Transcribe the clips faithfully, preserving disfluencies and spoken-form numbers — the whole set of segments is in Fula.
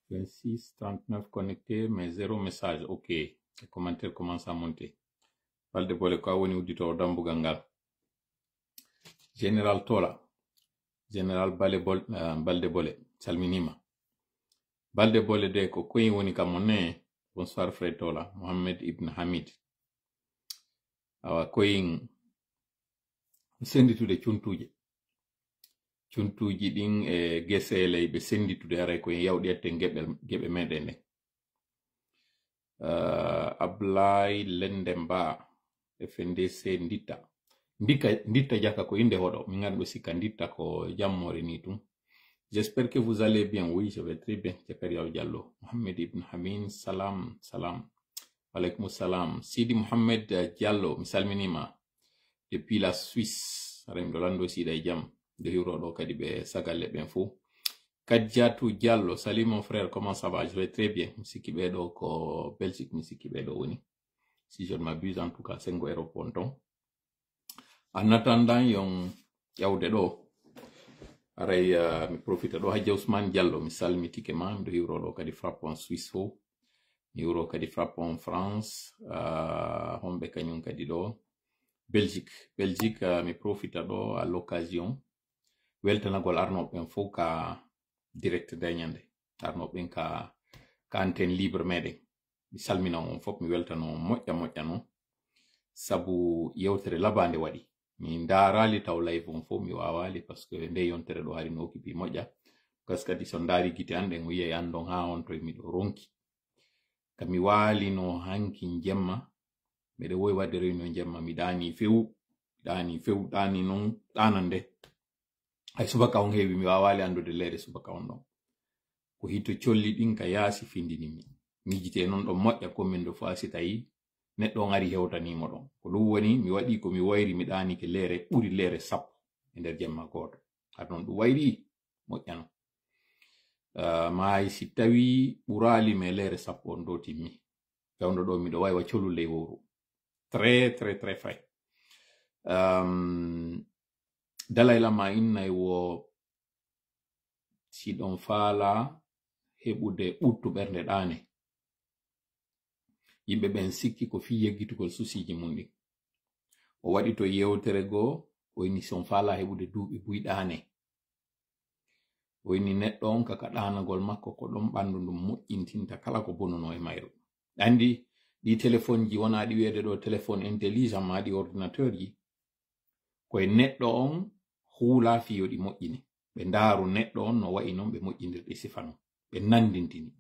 Vingt-six, trente-neuf connectés, mais zéro message. Ok. Les commentaires commencent à monter. Balde Bole, ko a woni udditoowo dambugal ngal? Général Tola. Général Bale Bol, euh, Balde Bole. Salminima. Balde Bole de ko koyin woni kam on ne? Bonsoir, frère Tola. Mohamed Ibn Hamid. Awa koyin senditude cuntuuje. Cuntuuji ɗin e geseele ɓe senditude, haray ko en yawɗiyatten geɓe, geɓe meɗen ɗen. Uh, Ablaye Lende Mba, F N D C Nditta. Ndika, Nditta Jaka ko innde hoɗo. Min nganndo sikka Nditta ko jammoore ni tun. J'espère que vous allez bien. Oui, je vais très bien. Jakariya Diallo. Mohamed Ibn Hamin, salam, salam. Waleykum salam. Sidi Mohamed, uh, Diallo, mi salminima. Depuis la Suisse. Haray miɗo lanndo si hiɗa e jam. Nde hiwro ɗo kadi ɓe sagalle ɓen fof. Kadjatou Diallo, salut mon frère, comment ça va? Je vais très bien. Mi sikki ɓe ɗo ko Belgique, mi sikki ɓe ɗo woni. Si je ne m'abuse, en tout cas, Sengo Europe won ton. En attendant, yon ƴawde ɗo. Haray, uh, mi profita ɗo. Hadji Ousmane Diallo, mi salmitike ma. Miɗo hiwro ɗo kadi Frappe en Suisse fof. Mi hiwro kadi Frappe en France. Uh, homɓe kañum kadi ɗo. Belgique. Belgique, uh, mi profita ɗo à l'occasion. Weltanagol arnooɓe ɓen fof ka direct dañande. Arnooɓe ɓen ka, ka antenne libre meɗen. Mi salmina on fof, mi weltano on moƴƴa moƴƴa non. Sabu yewtere labande waɗi. Mi ndaarali taw live on fof, mi waawali, parce que nde yontere ɗo hari no occupé moƴƴa. Parce que kadi so ndaari gite an ɗen, o yiyay an ɗon haa on toye miɗo ronki. Ka mi waalino hanki jemma, miɗo wowi waɗde réunion jemma, mi ɗaani few, ɗaani few, ɗaani non, ɗaanande. Hay subaka on heewi, mi waawaali anndude leere subaka on ɗon. Ko hito colli ɗin ka yaasi findini mi. Miijitee non ɗon moƴƴa ko min ɗo faa si tawi neɗɗo on ari hewtanii mo ɗon. Ko ɗum woni, mi waɗi ko mi wayri, mi ɗaanike leere ɓuri leere sappo e nder jemma gooto. Hade non ɗum wayri moƴƴano. Ah, maayi si tawi ɓuraali me leere sappo on ɗo timmi. Fewndo ɗo miɗo waywa colul ley wowru. Très, très, très frais. Um, Dalai Lama innay wo si ɗon faala heɓude ɓuttu ɓernde ɗaane. Yimɓe ɓen sikki ko fii yeggitugol susiiji mun ɗin. O waɗi to yewtere goo, o inni si on faala heɓude duuɓi buy ɗaane. O inni neɗɗo on kaka ɗaanagol makko ko ɗon ɓandu ndun moƴƴintinta kala ko bonuno e mayru. Andi ɗi téléphone ji wona ɗi wi'ede ɗo téléphone intelligent ma ɗi ordinateur ji. Ko e neɗɗo on huula fii yo ɗi moƴƴini. Ɓe ndaaru neɗɗo on no wa'i non ɓe moƴƴindirɗi sifa non. Ɓe nandintini.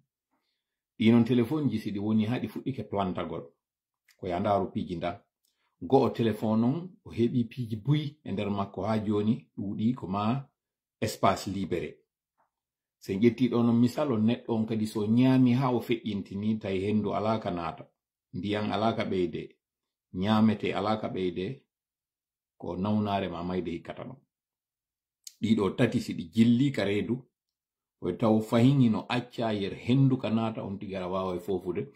Ɗi non téléphone ji si ɗi woni haa ɗi fuɗɗike plantagol. Ko ya ndaaru piiji nda. Go'o téléphone on o heɓi piiji buy e nder makko haa jooni ɗuuɗi ko ma espace libéré. Si en ƴetti ɗo non misal on neɗɗo on kadi so ñaami haa o feƴƴintini tawi hendu alaa ka naata. Ndiyan alaa ka ɓeyde. Ñaamete alaa ka ɓeyde. Ko nawnaare ma mayde hikkata non. Ɗiɗo tati si ɗi jilli ka reedu, o taw fahin hino acca yer hendu ka naata on tigi ara waawa e foofude.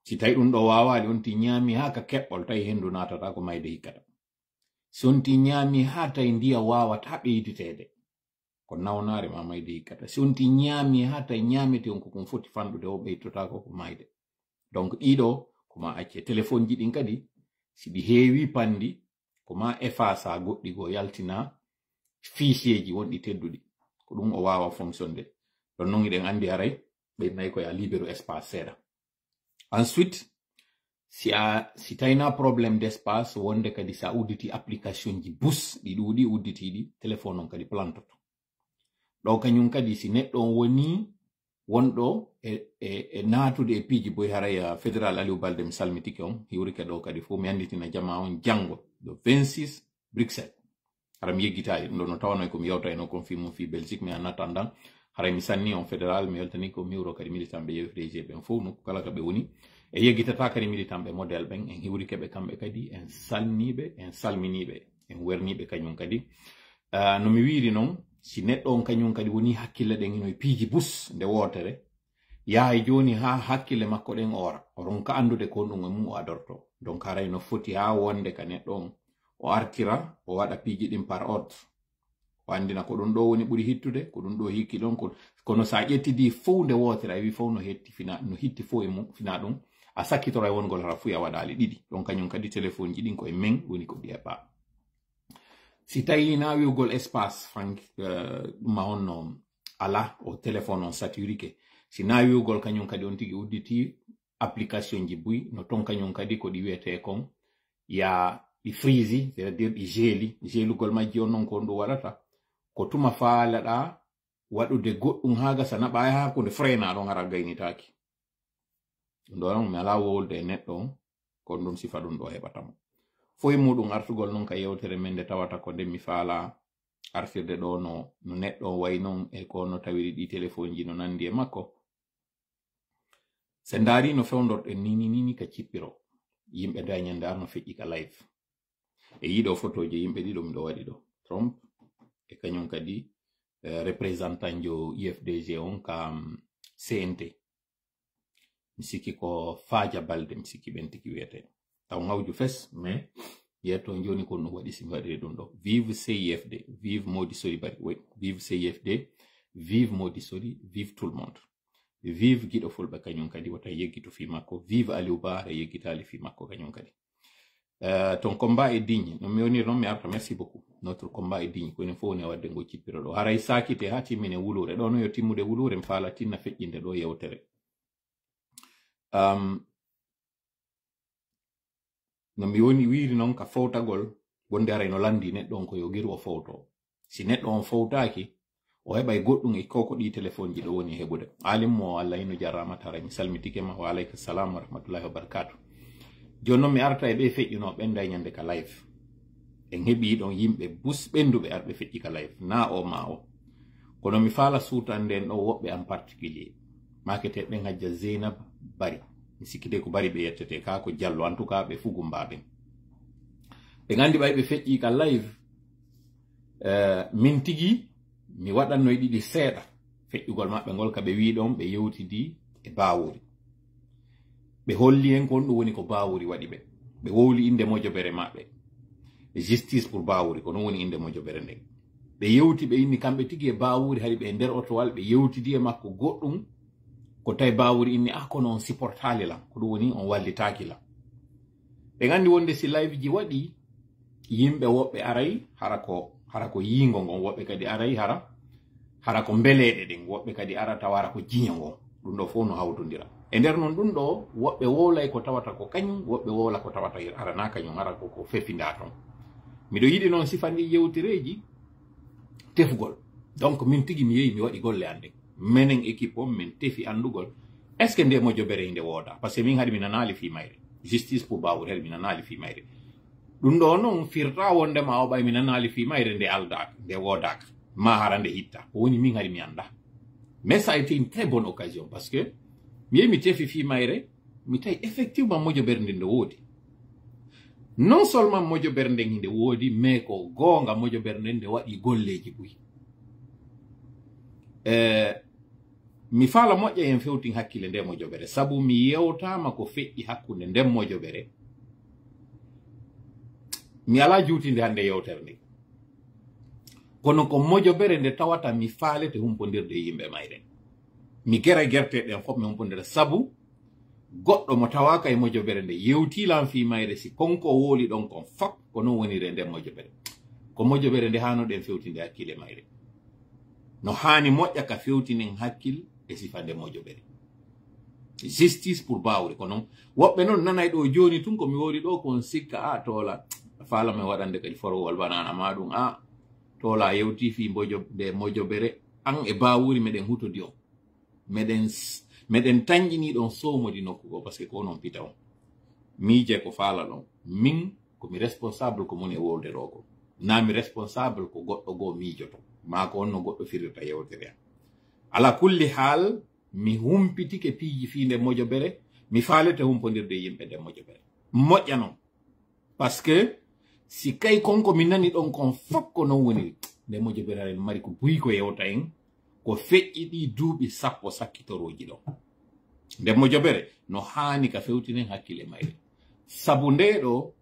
Si tawi ɗum ɗo waawaali on ti ñaami haa ka keɓɓol tawi hendu naatata ko mayde hikkata. Si on ti ñaami haa tawi ndiya waawata ɓeyditeede. Ko nawnaare ma mayde hikkata. Si on ti ñaami haa tawi ñaamete on ko kon foti fanɗude o ɓeytotaako ko mayde. Donc ɗiɗo ko ma acce. Téléphone ji ɗin kadi si ɗi heewi pandi ko ma efface goɗɗi goo yaltina fichier ji wonɗi tedduɗi. Ko ɗum o waawa fonctionde. Ɗon non hiɗen andi haray ɓe nayi ko ya libéro espace seeɗa. Ensuite, si a, si tawna problème d'espace, wonde kadi sa udditi application ji bus, ɗi ɗuuɗi udditiiɗi, téléphone on kadi plantoto. Ɗo kañum kadi si neɗɗo on woni wonɗo e, e, e naatude e piiji boy haraya Fédéral Aliou Balde mi salmitike on, hiwrike ɗo kadi fof mi annditina jama on janngo le vingt-six Bruxelles. Hara mi yeggitaali ɗum ɗo no tawano ko mi yewta eno kon fii mum fii Belgique, mais en attendant, haray mi sanni on Fédéral, mi weltani ko mi hiwro kadi militant ɓe U F D G ɓen fof nokku kala ka ɓe woni. E yeggitata kadi militant ɓe modèle ɓen, en hiwrike ɓe kamɓe kadi, en salni ɓe, en salmini ɓe, en werni ɓe kañum kadi. Ah, no mi wiiri non, si neɗɗo on kañum kadi woni hakkille ɗen hino e piiji bus nde wootere, yahay jooni haa hakkille makko ɗen oora, o ronka anndude ko honɗum e mum o adorto. Donc haray no foti haa wonde ka neɗɗo on, o artira, o waɗa piiji ɗin par ordre. Ko anndina ko ɗum ɗo woni ɓuri hittude, ko ɗum ɗo hikki ɗon. Ko, kono so a ƴettidi fow nde wootere, a wi fow no hetti fina, no hitti fow e mum, fina ɗum, a sakkitoray wongol hara fuya waɗaali ɗiɗi. Ɗon kañum kadi téléphone ji ɗin ko e men woni ko ɗi eɓɓa. Si tawi na wi'ugol espace fan, eh, ɗum ma honno ala o téléphone on saturike. Si na wi'ugol kañum kadi on tigi udditi application ji buy, no ton kañum kadi ko ɗi wi'ete kon ya ɗi freeze, c'est-à-dire ɗi geli. Gelugol majji on non ko on ɗum waɗata. Ko tuma faalaɗa waɗude goɗɗum haa gasa naɓa e hakkunde freina ɗon hara gaynitaaki. Ɗum ɗo non mi ala wowlude e neɗɗo on, kono ɗum sifa ɗum ɗo heɓata mo. Foy muɗum artugol non ka yewtere men nde tawata ko nde mi faala artirde ɗo no, no neɗɗo on wayi non e ko no tawiri ɗi téléphone ji no nandi e makko. Se ndaari no fewndorɗen ni, ni, ni, ni ka cippiro. Yimɓe da ñande arno feƴƴi ka live. E yiɗo fotoje yimɓe ɗiɗo miɗo waɗi ɗo. Trump e kañum kadi, eh, représentant jo U F D G on ka, mm, C N T. Mi sikki ko Faaja Balde, mi sikki ɓen tigi wiyete. Taw ŋawju fes, mais yeeto joni ko no waɗi si mi waɗiri ɗum ɗo. Vive C I F D, vive Modi Sori Bari. Oui, vive C I F D, vive Modi Sori, vive tout le monde. Vive Giɗo Fulɓe kañum kadi, wota yeggitu fii makko. Vive Aliou Ba, hara yeggitaali fii makko kañum kadi. Euh, ton combat est digne. No mi woniri noon mi arta. Merci beaucoup. Notre combat est digne. Ko enen fof woni e waɗde ngo cippiro ɗo. Haray saakite haa timmine wuluure. Ɗo no yo timmude wuluure, mi faala tinna feƴƴinde ɗo yewtere. Um, no mi woni wiiri noon ka fowtagol, wonde aray no lanndi neɗɗo on ko yo giru o fowto. Si neɗɗo on fowtaaki, o heɓay goɗɗum e koko ɗi téléphone ji ɗo woni e heɓude. Alim mo Allah ino jarama tara mi salmitike ma wa alayka salam wa rahmatullahi wa barakatuh. Jooni noon mi arta e ɓe feƴƴuno ɓen day ñande ka live. En heɓi ɗon yimɓe bus ɓenduɓe arɓe feƴƴi ka live. Na o ma o. Kono mi faala suutande en ɗo woɓɓe en particulier. Makete ɓen hajja Zeynab Bari. Mi sikkite ko Bari ɓe yettete ka ko Jallo. En tout cas ɓe fugumba ɓen. Ɓe nganndi ɓay ɓe feƴƴi ka live. Eh, min tigi, mi waɗanno e ɗiɗi seeɗa. Feƴƴugol maɓɓe ngol ka ɓe wii ɗon, ɓe yewtidi e Bawuri. Ɓe holli en ko honɗum woni ko Bawuri waɗi ɓe. Ɓe wowli innde mojobere maɓɓe. Justice pour Bawuri, ko non woni innde mojobere nden. Ɓe yewti, ɓe inni kamɓe tigi e Bawuri, hari ɓe e nder otowal, ɓe yewtidi e makko goɗɗum, ko tawi Bawuri inni, "Ah, kono on supportaali lan, ko ɗum woni on wallitaaki lan." Ɓe nganndi wonde si live ji waɗi, yimɓe woɓɓe aray, hara ko, hara ko yiingo ngon, woɓɓe kadi aray, hara, hara ko mbeleeɗe ɗen, woɓɓe kadi ara tawa hara ko jiño ngon. Ɗum ɗo fof no hawtondira. E nder noon ɗum ɗo, woɓɓe wowlay ko tawata ko kañum, woɓɓe wowla ko tawata ara na kañum, hara ko, ko fefinda toon. Miɗo yiɗi noon sifa ndi yewtereeji tefugol. Donc, min tigi mi yehi, mi waɗi golle an ɗen. Menen équipe on, min tefi anndugol. Est-ce que nde mojobere nde wooda? Parce que min hari mi nanaali fii mayre. Justice pour Bawuri hari mi nanaali fii mayre. Ɗum ɗo noon firta wondema o ɓay mi nanaali fii mayre nde aldaaka, nde woodaaka. Ma hara nde hitta. Ko woni min hari mi annda. Mais ça a été une très bonne occasion parce que mi yehi mi tefi fii mayre, mi tawi effectivement mojobere nden nde woodi. Non seulement mojobere nden nde woodi, mais ko goonga mojobere nden nde waɗi golleeji buy. Eh, mi faala moƴƴa en fewtin hakkille nde mojobere, sabu mi yewtaama ko feƴƴi hakkunde nden mojobere. Mi alaa juutinde hannde yewtere nde. Kono ko mojobere nde tawata mi faalete humpondirde e yimɓe mayre. Mi gera gerte ɗen fof mi humpondira sabu goɗɗo mo tawaaka e mojobere nde yewtii lan fii mayre si konko wowli ɗon kon fop ko non woniri e nden mojobere. Ko mojobere nde haano ɗen fewtinde hakkille mayre. No haani moƴƴa ka fewtinen hakkil e sifa nde mojobere. Justice pour Bawuri ko non. Woɓɓe non nanay ɗo jooni tun ko mi wowli ɗo kon sikka a toola. Faala men waɗande kadi forowol banana ma ɗum a toola yewtii fii mbojo-, nde mojobere an e Bawuri meɗen hutodi on. Meɗen s-, meɗen tanƴini ɗon soomodi nokku goo, parce que ko onon pita on. Miije ko faala ɗon. Min ko mi responsable ko moni e wowlde ɗo ko. Na mi responsable ko goɗɗo goo miijoto. Maa ko honno goɗɗo firirta yewtere am. Ala kulli haal, mi humpitike piiji fii nde mojobere, mi faalete humpondirde e yimɓe nde mojobere. Moƴƴa non. Parce que si kay kon ko mi nani ɗon kon fop ko non woni, nde mojobere aɗen mari ko buy ko yewta en, ko feƴƴi ɗi duuɓi sappo sakkitorooji ɗon. Nde mojobere no haani ka fewtinen hakkille mayre. Sabu nde ɗo,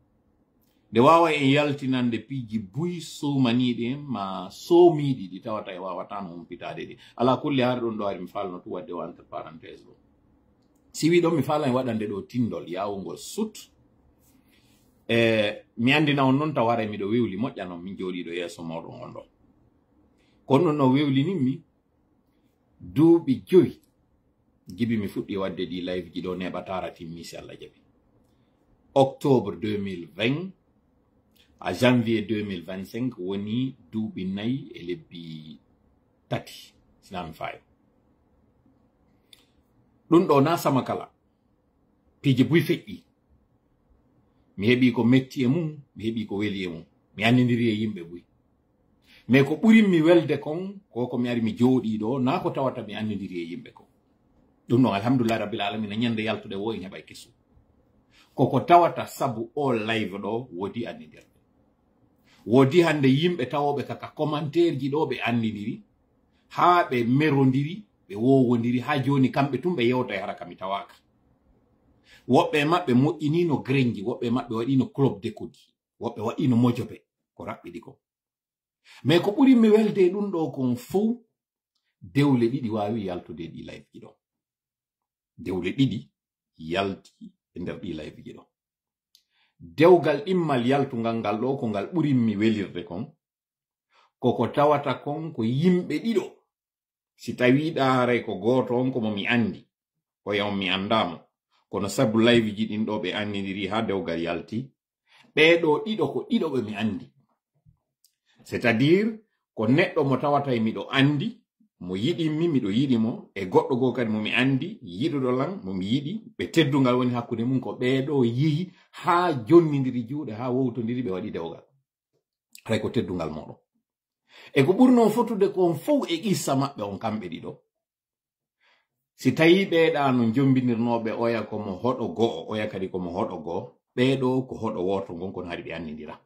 Nde waawa en yaltinande piiji buy suumaniiɗi en ma soomiiɗi ɗi tawata e waawata no humpitaade ɗi. Alaa kulli haali ɗum ɗo ari mi faalno tu waɗde o entre parenthèse ɗo. Si wi ɗon mi faalani waɗande ɗo tindol yaawungol sut. E mi anndina on noon taw haray miɗo wewli moƴƴa noon min jooɗiiɗo yeeso mooɗon on ɗo. Kono no wewlinimmi duuɓi joyi. Jibi mi fuɗɗi waɗde ɗi live ji ɗo neeɓa tara timmi si Allah jaɓi. Octobre deux mille vingt à janvier deux mille vingt-cinq woni duuɓi nayi e lebbi tati sina mi faayo. Ɗum ɗo na sama kala piiji buy feƴƴi. Mi heɓi ko metti e mum, mi heɓi ko weli e mum. Mi anndindiri e yimɓe buy. Mais ko ɓurimmi welde kon ko ko mi ari mi jooɗii ɗo na ko tawata mi anndindiri e yimɓe kon. Ɗum ɗon alhamdulillahi rabbil alamina ñande yaltude wo en heɓay kesu. Koko tawata sabu o live ɗo woodi annindirde. Woodi hannde yimɓe tawooɓe kaka commentaire ji ɗo ɓe anndindiri haa ɓe merondiri ɓe wowondiri haa jooni kamɓe tun ɓe yewta e hara ka mi tawaaka. Woɓɓe e maɓɓe moƴƴinino grenji, woɓɓe e maɓɓe waɗino club de kodi, woɓɓe waɗino mojobe ko raɓɓiɗi kon. Mais ko ɓuri mi welde e ɗum ɗo kon fow dewle ɗiɗi waawi yaltude e ɗi live ji ɗo. Dewle ɗiɗi yalti e nder ɗi live ji ɗo. Dewgal ɗimmal yaltungal ngal ɗo ko ngal ɓuri mi welirde kon koko tawata kon ko yimɓe ɗiɗo. Si tawii ɗa haray ko gooto on ko mo mi anndi, oya on mi anndaa mo. Kono sabu live ji ɗin ɗo ɓe anndindiri haa dewgal yalti, ɓee ɗo ɗiɗo ko ɗiɗo ɓe mi anndi. C'est-à-dire ko neɗɗo mo tawata e miɗo anndi, mo yiɗimmi, miɗo yiɗi mo, e goɗɗo goo kadi mo mi anndi, yiɗuɗo lan, mo mi yiɗi, ɓe teddungal woni hakkunde mum, ko ɓee ɗo yehi haa jonnindiri juuɗe, haa wowtondiri, ɓe waɗi dewgal. Haray ko teddungal mooɗon. E ko ɓurnoo fotude kon fow e qissa maɓɓe on kamɓe ɗiɗo. Si tawii ɓee ɗa no njombinirnooɓe oya ko mo hoɗo go'o, oya kadi ko mo hoɗo go'o, ɓee ɗo ko hoɗo wooto ngon kono hari ɓe anndindira.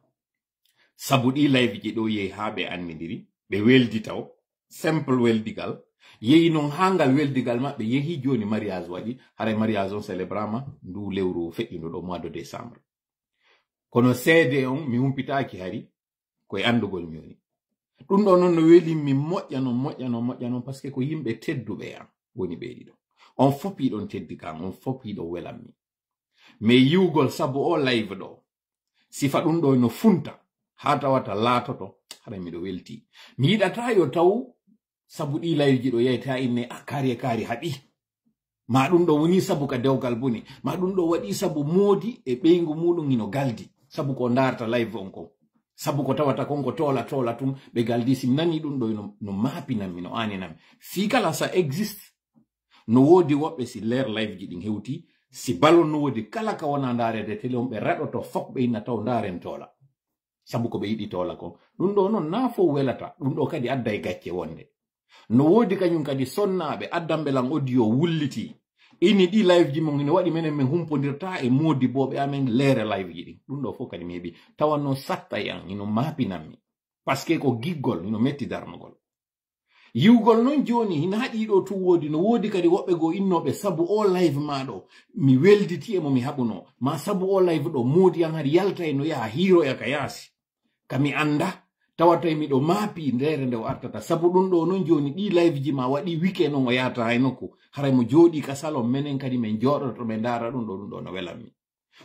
Sabu ɗi live ji ɗo yehi haa ɓe anndindiri, ɓe weldi taw, simple weldigal, yehi non haa ngal weldigal maɓɓe yehi jooni mariage waɗi, haray mariage on célébrama ndu lewru feƴƴundu ɗo mois de décembre. Kono seede on mi humpitaaki hari, ko e anndugol mi woni. Ɗum ɗo noon no welimmi moƴƴa noon, moƴƴa noon, moƴƴa noon, parce que ko yimɓe tedduɓe e am woni ɓee ɗiɗo. On fop hiɗon teddi kan, on fop hiɗon welammi. Mais yiwgol sabu o live ɗo, sifa ɗum ɗo no funta, haa tawata laatoto, haray miɗo welti. Mi yiɗataa yo taw sabu ɗi live ji ɗo yeyta inne a kaari e kaari haɓi. Ma ɗum ɗo woni sabu ka dewgal boni. Ma ɗum ɗo waɗi sabu moodi e ɓeyngu muɗum hino galdi. Sabu ko ndaarta live on kon. Sabu ko tawata kon ko toola toola tun ɓe galdi. Si mi nani ɗum ɗo no, no maapinammi, no aaninammi. Fii kala ça existe. No woodi woɓɓe si leer live ji ɗin hewti. Si balon no woodi kala ka wona ndaareede télé on ɓe raɗoto fok ɓe inna taw ndaaren toola. Sabu ko ɓe yiɗi toola kon. Ɗum ɗo noon na fow welata. Ɗum ɗo kadi adda e gacce wonde. No woodi kañum kadi sonnaaɓe addanɓe lan audio wulliti. Ini ɗi live ji mon ina waɗi menen min humpondirta e moodibooɓe amen leere live ji ɗin. Ɗum ɗo fof kadi mi heɓi. Tawa no satta e an, hino maapinammi. Parce que ko giggol, hino metti darnugol. Yiwgol noon jooni, hino haɗi ɗo tun woodi, no woodi kadi woɓɓe goo innooɓe sabu o live maa ɗo, mi welditi e mo mi haɓunoo. Ma sabu o live ɗo, moodi an hari yalta e no yaha hiiroya ka yaasi. Ka mi annda, tawata e miɗo maapi ndeere nde o artata. Sabu ɗum ɗo noon jooni ɗi live ji ma waɗi wike noon o yahata hay nokku. Haray mo jooɗii ka salon, menen kadi men jooɗoto, men ndaara ɗum ɗo, ɗum ɗo no welammi.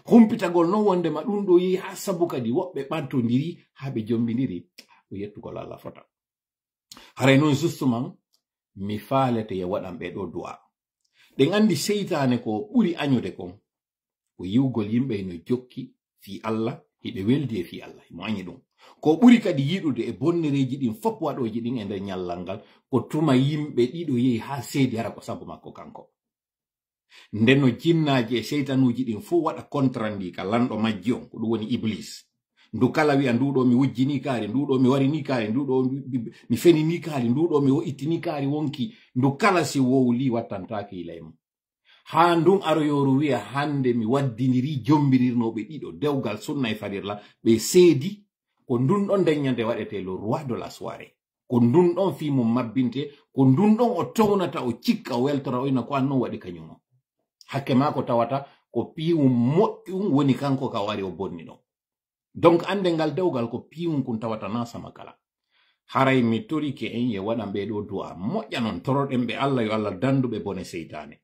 Humpitagol noon wondema ɗum ɗo yehi haa sabu kadi woɓɓe ɓantondiri, haa ɓe jombindiri. Ko yettugol Allah fota. Haray noon justement, mi faalete yo waɗan ɓe ɗo du'a. Ɗen anndi seytaane ko ɓuri añude kon, ko yiwgol yimɓe hino jokki fii Allah, hiɓe weldi e fii Allah, himo añi ɗum. Ko ɓuri kadi yiɗude e bonnereeji ɗin fof waɗooji ɗin e nder ñallal ngal, ko tuma yimɓe ɗiɗo yehi haa seedi hara ko sabu makko kanko. Nde no jinnaaji e seytanuuji ɗin fof waɗa kontrandi ka lanɗo majji on, ko ɗum woni Iblis. Ndu kala wi'a, "Ndu ɗo mi wujjini kaari, ndu ɗo mi warini kaari, ndu ɗo mi, mi, mi fenini kaari, ndu ɗo mi wo-, ittini kaari wonki." Ndu kala si wowli wattantaake ila e mum. Haa ndun aroyooru wi'a, "Hannde mi waddiniri jombirirnooɓe ɗiɗo, dewgal sunna e farilla, ɓe seedi." Ko ndun ɗon ndeññande waɗetee le roi de la soirée. Ko ndun ɗon fii mum mabbinte, ko ndun ɗon o townata, o cikka, o weltora, o ina ko an non waɗi kañum o. Hakke maa ko tawata ko piiwu moƴƴum woni kanko ka o ari o bonni ɗon. Donc, annde ngal dewgal ko piiwun kun tawata na sama kala. Haray mi torike en yo waɗan ɓee ɗoo du'a. Moƴƴa non, toroɗen ɓe Allah, yo Allah dandu ɓe bone seytaane.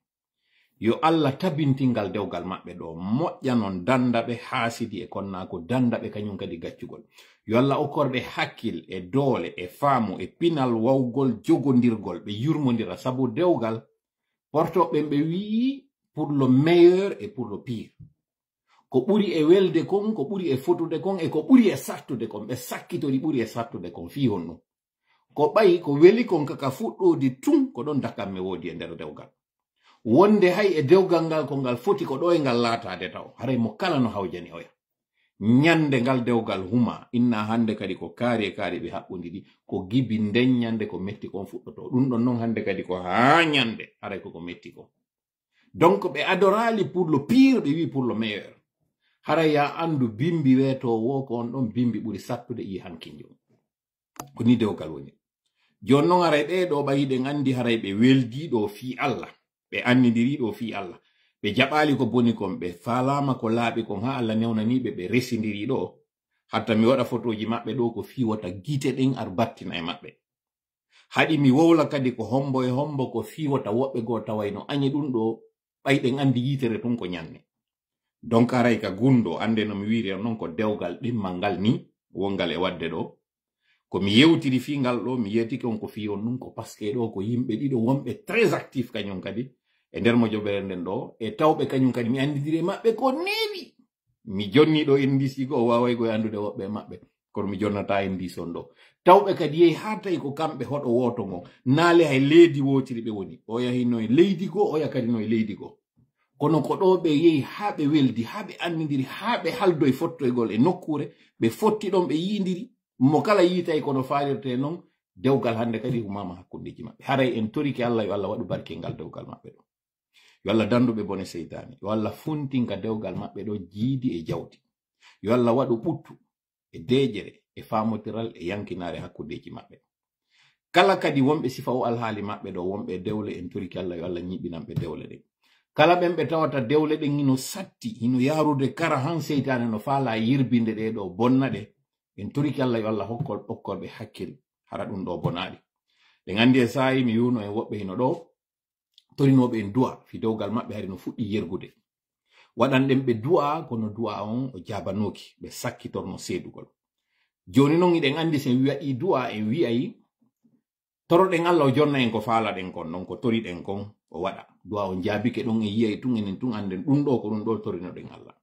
Yo Allah tabintin ngal dewgal maɓɓe ɗoo. Moƴƴa non, danda ɓe haasidi e konnaako, danda ɓe kañum kadi gaccugol. Yo Allah okkor ɓe hakkil e doole e faamu e pinal wawgol jogondirgol, ɓe yurmondira, sabu dewgal porto ɓen ɓe wi'i pour le meilleur et pour le pire. Ko ɓuri e welde kon, ko ɓuri e fotude kon, e ko ɓuri e sattude kon, ɓe sakkitori ɓuri e sattude kon fii honɗum. Ko ɓay ko weli kon kaka fuɗɗoodi tun, ko ɗon dakamme woodi e nder dewgal. Wonde hay e dewgal ngal ko ngal foti ko ɗo e ngal laataade taw, haray mo kala no hawjani oya. Ñande ngal dewgal huma, inna hande kadi ko kaari e kaari ɓe haɓɓondiri, ko gibi nden ñande ko metti kon fuɗɗoto. Ɗum ɗon non hande kadi ko haa ñande, haray ko ko metti kon. Donc ɓe adoraali pour le pire, ɓe wi pour le meilleur. Haray ya anndu bimbi weetoowo ko on ɗon bimbi ɓuri sattude i hankinjo. Ko ni dewgal woni. Jooni non haray ɓee ɗoo ɓay hiɗen anndi haray ɓe weldiiɗo fii Allah. Ɓe annindiriiɗo fii Allah. Ɓe jaɓaali ko boni kon, ɓe faalaama ko laaɓi kon haa Allah newnanii ɓe, ɓe resindiri ɗoo. Hatta mi waɗa fotooji maɓɓe ɗoo ko fii wota gite ɗen ar battina e maɓɓe. Haɗi mi wowla kadi ko hombo e hombo ko fii wota woɓɓe goo taway no añi ɗum ɗoo, ɓay ɗen anndi yiitere tun ko ñanne. Donc haray ka gunndo, annde no mi wiiri on non ko dewgal ɗimmal ngal ni, wongal e waɗde ɗoo. Ko mi yewtiri fii ngal ɗoo, mi yeetike on ko fii on ɗum ko parce que ɗoo ko yimɓe ɗiɗo wonɓe très actif kañum kadi e nder mo joɓere nden ɗoo, e tawɓe kañum kadi mi anndidiri e maɓɓe ko neewi. Mi jonni ɗoo indice ji goo, o waaway goo e anndude woɓɓe e maɓɓe. Kono mi jonnataa indice on ɗoo. Tawɓe kadi yehi haa tawi ko kamɓe hoɗo wooto ngo. Naale hay leydi wootiri ɓe woni. Oya hino e leydi goo, oya kadi no e leydi goo. Kono ko ɗoo ɓe yehi haa ɓe weldi, haa ɓe anndindiri, haa ɓe haldoy fottoygol e nokkuure, ɓe fotti ɗon, ɓe yiindiri. Mo kala yiitay kono faalirtee non, dewgal hannde kadi humaama hakkundeeji maɓɓe. Haray en torike Allah yo Allah waɗu barke ngal dewgal maɓɓe ɗoo. Yo Allah dandu ɓe bone seytaane. Yo Allah funtin ka dewgal maɓɓe ɗoo jiidi e jawdi. Yo Allah waɗu ɓuttu e deeƴere e faamotiral e yankinaare hakkundeeji maɓɓe. Kala kadi wonɓe sifa o alhaali maɓɓe ɗoo, wonɓe e dewle, en torike Allah yo Allah ñiɓɓinan ɓe dewle ɗen. Kala ɓen ɓe tawata dewle ɗen hino satti, hino yaarude kara han seytaane no faalaa yirbinde ɗee ɗoo bonna ɗe, en torike Allah yo Allah hokkol, okkol ɓe hakkil, hara ɗum ɗoo bonaali. Ɗen anndi e saa'i mi wi'uno en woɓɓe hino ɗoo, torinooɓe en du'a, fii dewgal maɓɓe hari no fuɗɗi yergude. Waɗanɗen ɓe du'a, kono du'a on o jaabanooki, ɓe sakkitorno seedugol. Jooni non, hiɗen anndi si en waɗii du'a, en wi'ay, toroɗen Allah o jonna en ko faalaɗen kon, non ko toriɗen kon, o waɗa. Du'a on jaabike ɗon, en yi'ay tun, enen tun annden ɗum ɗoo ko ɗum ɗoo torinoɗen Allah.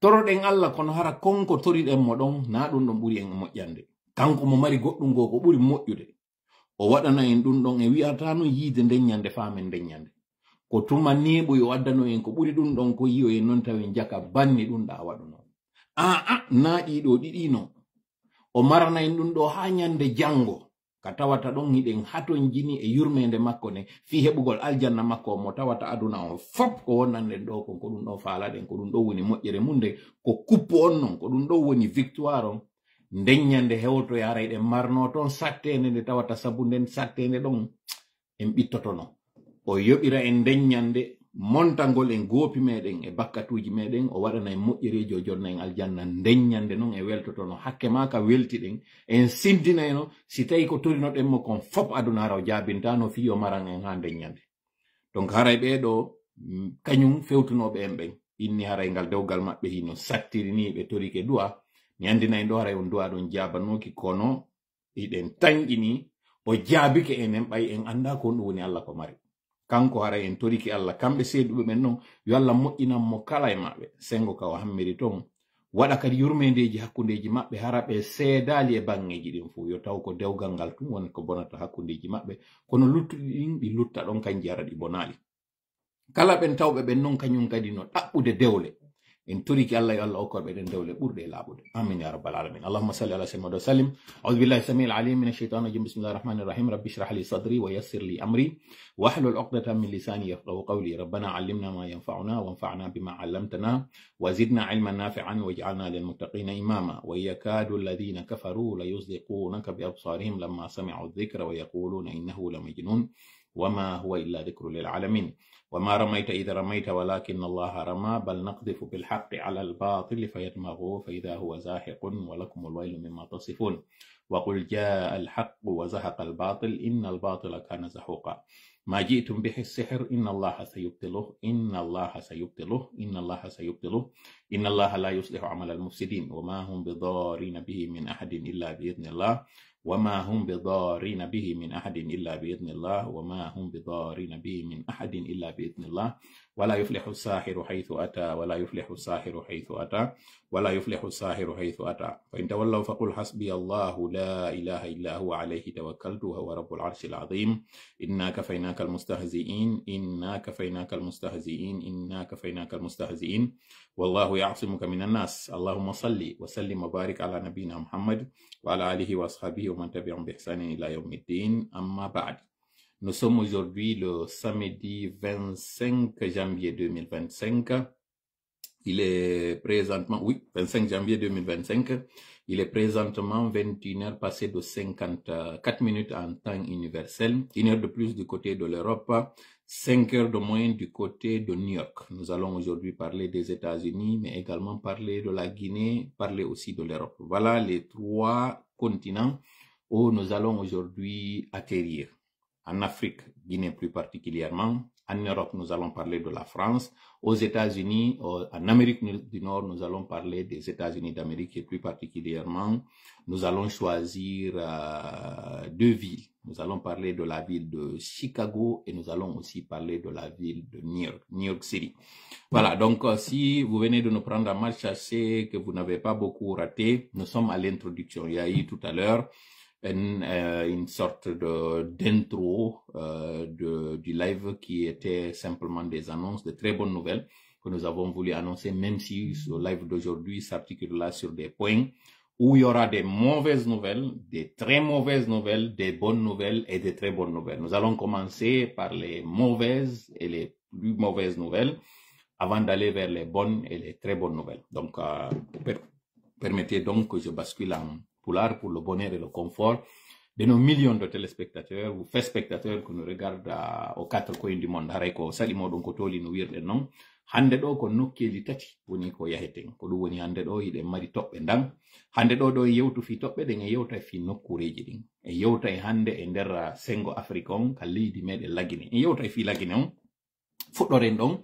Toroɗen Allah, kono hara kon ko toriɗen mo ɗon, naa ɗum ɗon ɓuri en moƴƴande. Kanko mo mari goɗɗum goo ko ɓuri moƴƴude. O waɗana en ɗum ɗon, en wi'ataa non yiide nden ñande faa men nden ñande. Ko tuma neeɓuy o addano en ko ɓuri ɗum ɗon, ko yi'oyen non tawen jaka banni ɗum ɗa waɗuno. Aa, naa ɗii ɗoo ɗiɗi non. O marana en ɗum ɗoo haa ñande janngo. Ka tawata ɗon hiɗen hatonjini e yurmeende makko nden, fii heɓugol aljanna makko on mo tawata aduna on fop ko wonanɗen ɗoo kon, ko ɗum ɗoo faalaɗen, ko ɗum ɗoo woni moƴƴere mum nden, ko kuppu on non, ko ɗum ɗoo woni victoire on. Nden ñande hewtoya haray ɗen marno toon satteende nde tawata sabu nden satteende ɗon en ɓittotono. O yoɓira en nden ñande montangol en goopi meɗen e bakkatuuji meɗen, o waɗana en moƴƴereeji, o jonna en aljanna. Nden ñande non en weltotono. Hakke maa ka weltiɗen, en sintinayno si tawi ko torinoɗen mo kon fop aduna hara o jaabintaano fii o maran en haa nden ñande. Donc haray ɓee ɗoo, mm, kañum fewtunooɓe en ɓen, inni haray ngal dewgal maɓɓe hino sattiri nii ɓe torike du'a. Mi anndinay ɗoo haray on du'a ɗon jaabanooki, kono hiɗen tanƴini, o jaabike enen, ɓay en anndaa ko ɗum woni Allah ko mari. Kanko haray en torike Allah, kamɓe seeduɓe ɓen non, yo Allah moƴƴinan mo kala e maɓɓe, senngo ka o hammiri ton. Waɗa kadi yurmeendeeji hakkundeeji maɓɓe, hara ɓe seedaali e baŋŋeeji ɗin fow. Yo taw ko dewgal ngal tun woni ko bonata hakkundeeji maɓɓe, kono luttuɗi ɗin ɗi lutta ɗon, kanji hara ɗi bonaali. Kala ɓen tawɓe ɓen non kañum kadi no ɗaɓɓude dewle. En toriki Allah yo Allah okkor ɓe ɗen dewle ɓurɗe e laaɓude. Amin ya rabbal alamin. اللهم صل على سيدنا محمد وسلم. أعوذ بالله السميع العليم من الشيطان الرجيم. بسم الله الرحمن الرحيم. رب اشرح لي صدري ويسر لي أمري واحلل عقدة من لساني يفقهوا قولي. ربنا علمنا ما ينفعنا وانفعنا بما علمتنا وزدنا علما نافعا واجعلنا للمتقين إماما. ويكاد الذين كفروا ليزلقونك بأبصارهم لما سمعوا الذكر ويقولون إنه لمجنون. وما هو إلا ذكر للعالمين. وما رميت إذ رميت ولكن الله رمى، بل نقذف بالحق على الباطل فيدمغه فإذا هو زاهق ولكم الويل مما تصفون. وقل جاء الحق وزهق الباطل إن الباطل كان زهوقا. ما جئتم به السحر إن الله سيبطله، إن الله سيبطله، إن الله سيبطله، إن الله لا يصلح عمل المفسدين، وما هم بضارين به من أحد إلا بإذن الله، وما هم بضارين به من أحد إلا بإذن الله، وما هم بضارين به من أحد إلا بإذن الله، ولا يفلح الساحر حيث أتى، ولا يفلح الساحر حيث أتى، ولا يفلح الساحر حيث أتى. فإن تولوا فقل حسبي الله لا إله إلا هو عليه توكلت وهو رب العرش العظيم. إنا كفيناك المستهزئين، إنا كفيناك المستهزئين، إنا كفيناك المستهزئين. والله يعصمك من الناس. اللهم صل وسلم وبارك على نبينا محمد وعلى آله وأصحابه ومن تبعهم بإحسان إلى يوم الدين. أما بعد. Nous sommes aujourd'hui le samedi vingt-cinq janvier deux mille vingt-cinq. Il est présentement, oui, vingt-cinq janvier deux mille vingt-cinq. Il est présentement vingt et une heures passées de cinquante-quatre minutes en temps universel. Une heure de plus du côté de l'Europe. Cinq heures de moins du côté de New York. Nous allons aujourd'hui parler des États-Unis, mais également parler de la Guinée, parler aussi de l'Europe. Voilà les trois continents où nous allons aujourd'hui atterrir. En Afrique, Guinée plus particulièrement. En Europe, nous allons parler de la France. Aux États-Unis, euh, en Amérique du Nord, nous allons parler des États-Unis d'Amérique et plus particulièrement, nous allons choisir euh, deux villes. Nous allons parler de la ville de Chicago et nous allons aussi parler de la ville de New York, New York City. Voilà, donc euh, si vous venez de nous prendre en marche, sachez que vous n'avez pas beaucoup raté. Nous sommes à l'introduction. Il y a eu tout à l'heure une, euh, une sorte de d'intro euh, de, du live qui était simplement des annonces, de très bonnes nouvelles que nous avons voulu annoncer, même si ce live d'aujourd'hui s'articule là sur des points où il y aura des mauvaises nouvelles, des très mauvaises nouvelles, des bonnes nouvelles et des très bonnes nouvelles. Nous allons commencer par les mauvaises et les plus mauvaises nouvelles avant d'aller vers les bonnes et les très bonnes nouvelles. Donc, euh, per- permettez donc que je bascule en pulaar pour le bonheur et le confort de nos millions de téléspectateurs ou téléspectateurs que nous regardent euh, aux quatre coins du monde. Haray ko saɗi moɗon ko toli no wirɗen non. Hannde ɗo ko nokkeeli tati woni ko yaheten. Ko ɗum woni hannde ɗo hiɗen mari toɓɓe ndan. Hannde ɗo ɗo en yewtu fii toɓɓe ɗen, en yewta fii nokkuureeji ɗin. En yewta e hannde e nder uh, sengo Afrique on ka leydi meɗen Lagine. En yewta fii Lagine on. Fuɗɗoren ɗon.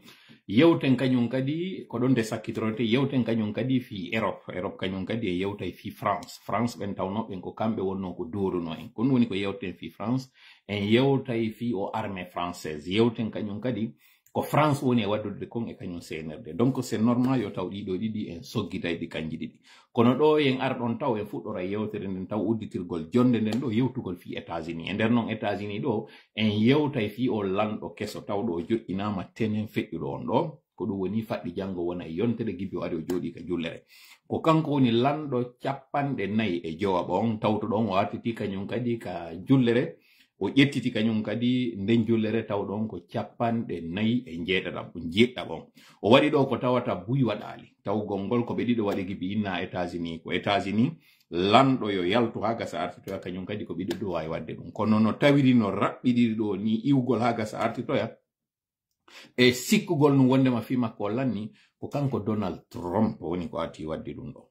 Yewten kañum kadi ko ɗon nde sakkitorte, yewten kañum kadi fii Europe. Europe kañum kadi e yewtay fii France. France ɓen tawno ɓen ko kamɓe wonno ko dooruno en. Ko ɗum woni ko yewten fii France. En yewtay fii o armée française. Yewten kañum kadi ko France woni e waddude kon e kañum seenerde. Donc c'est normal yo taw ɗiɗo ɗiɗi en soggitay ɗi kanji ɗiɗi. Kono ɗo en ar ɗon taw en fuɗɗora yewtere nden taw udditirgol jonde nden ɗo yewtugol fii États-Unis. E nder non États-Unis ɗo en yewtay fii o lanɗo keso tawɗo o joɗɗinaama tenen feƴƴuɗo on ɗo. Ko ɗum woni faɗɗi janngo wona e yontere gibi o ari o jooɗi ka jullere. Ko kanko woni lanɗo capanɗe nayi e jowaɓo on tawtuɗo on o artiti kañum kadi ka jullere. O ƴettiti kañum kadi nden jullere taw ɗon ko capanɗe nayi e njeeɗaɗam, jeeɗɗaɓo. O waɗi ɗo ko tawata buy waɗaali. Tawgol ngol ko ɓe ɗiɗo waɗi gibi inna États-Unis. Ko États-Unis lanɗo yo yaltu haa gasa artitoya kañum kadi ko ɓe ɗiɗo waawi waɗde ɗum. Kono no tawiri no raɓɓiɗiri ɗo ni iwgol haa gasa artitoya. E sikkugol no wondema fii makko o lanni ko kanko Donald Trump woni ko arti wadde ɗum ɗo.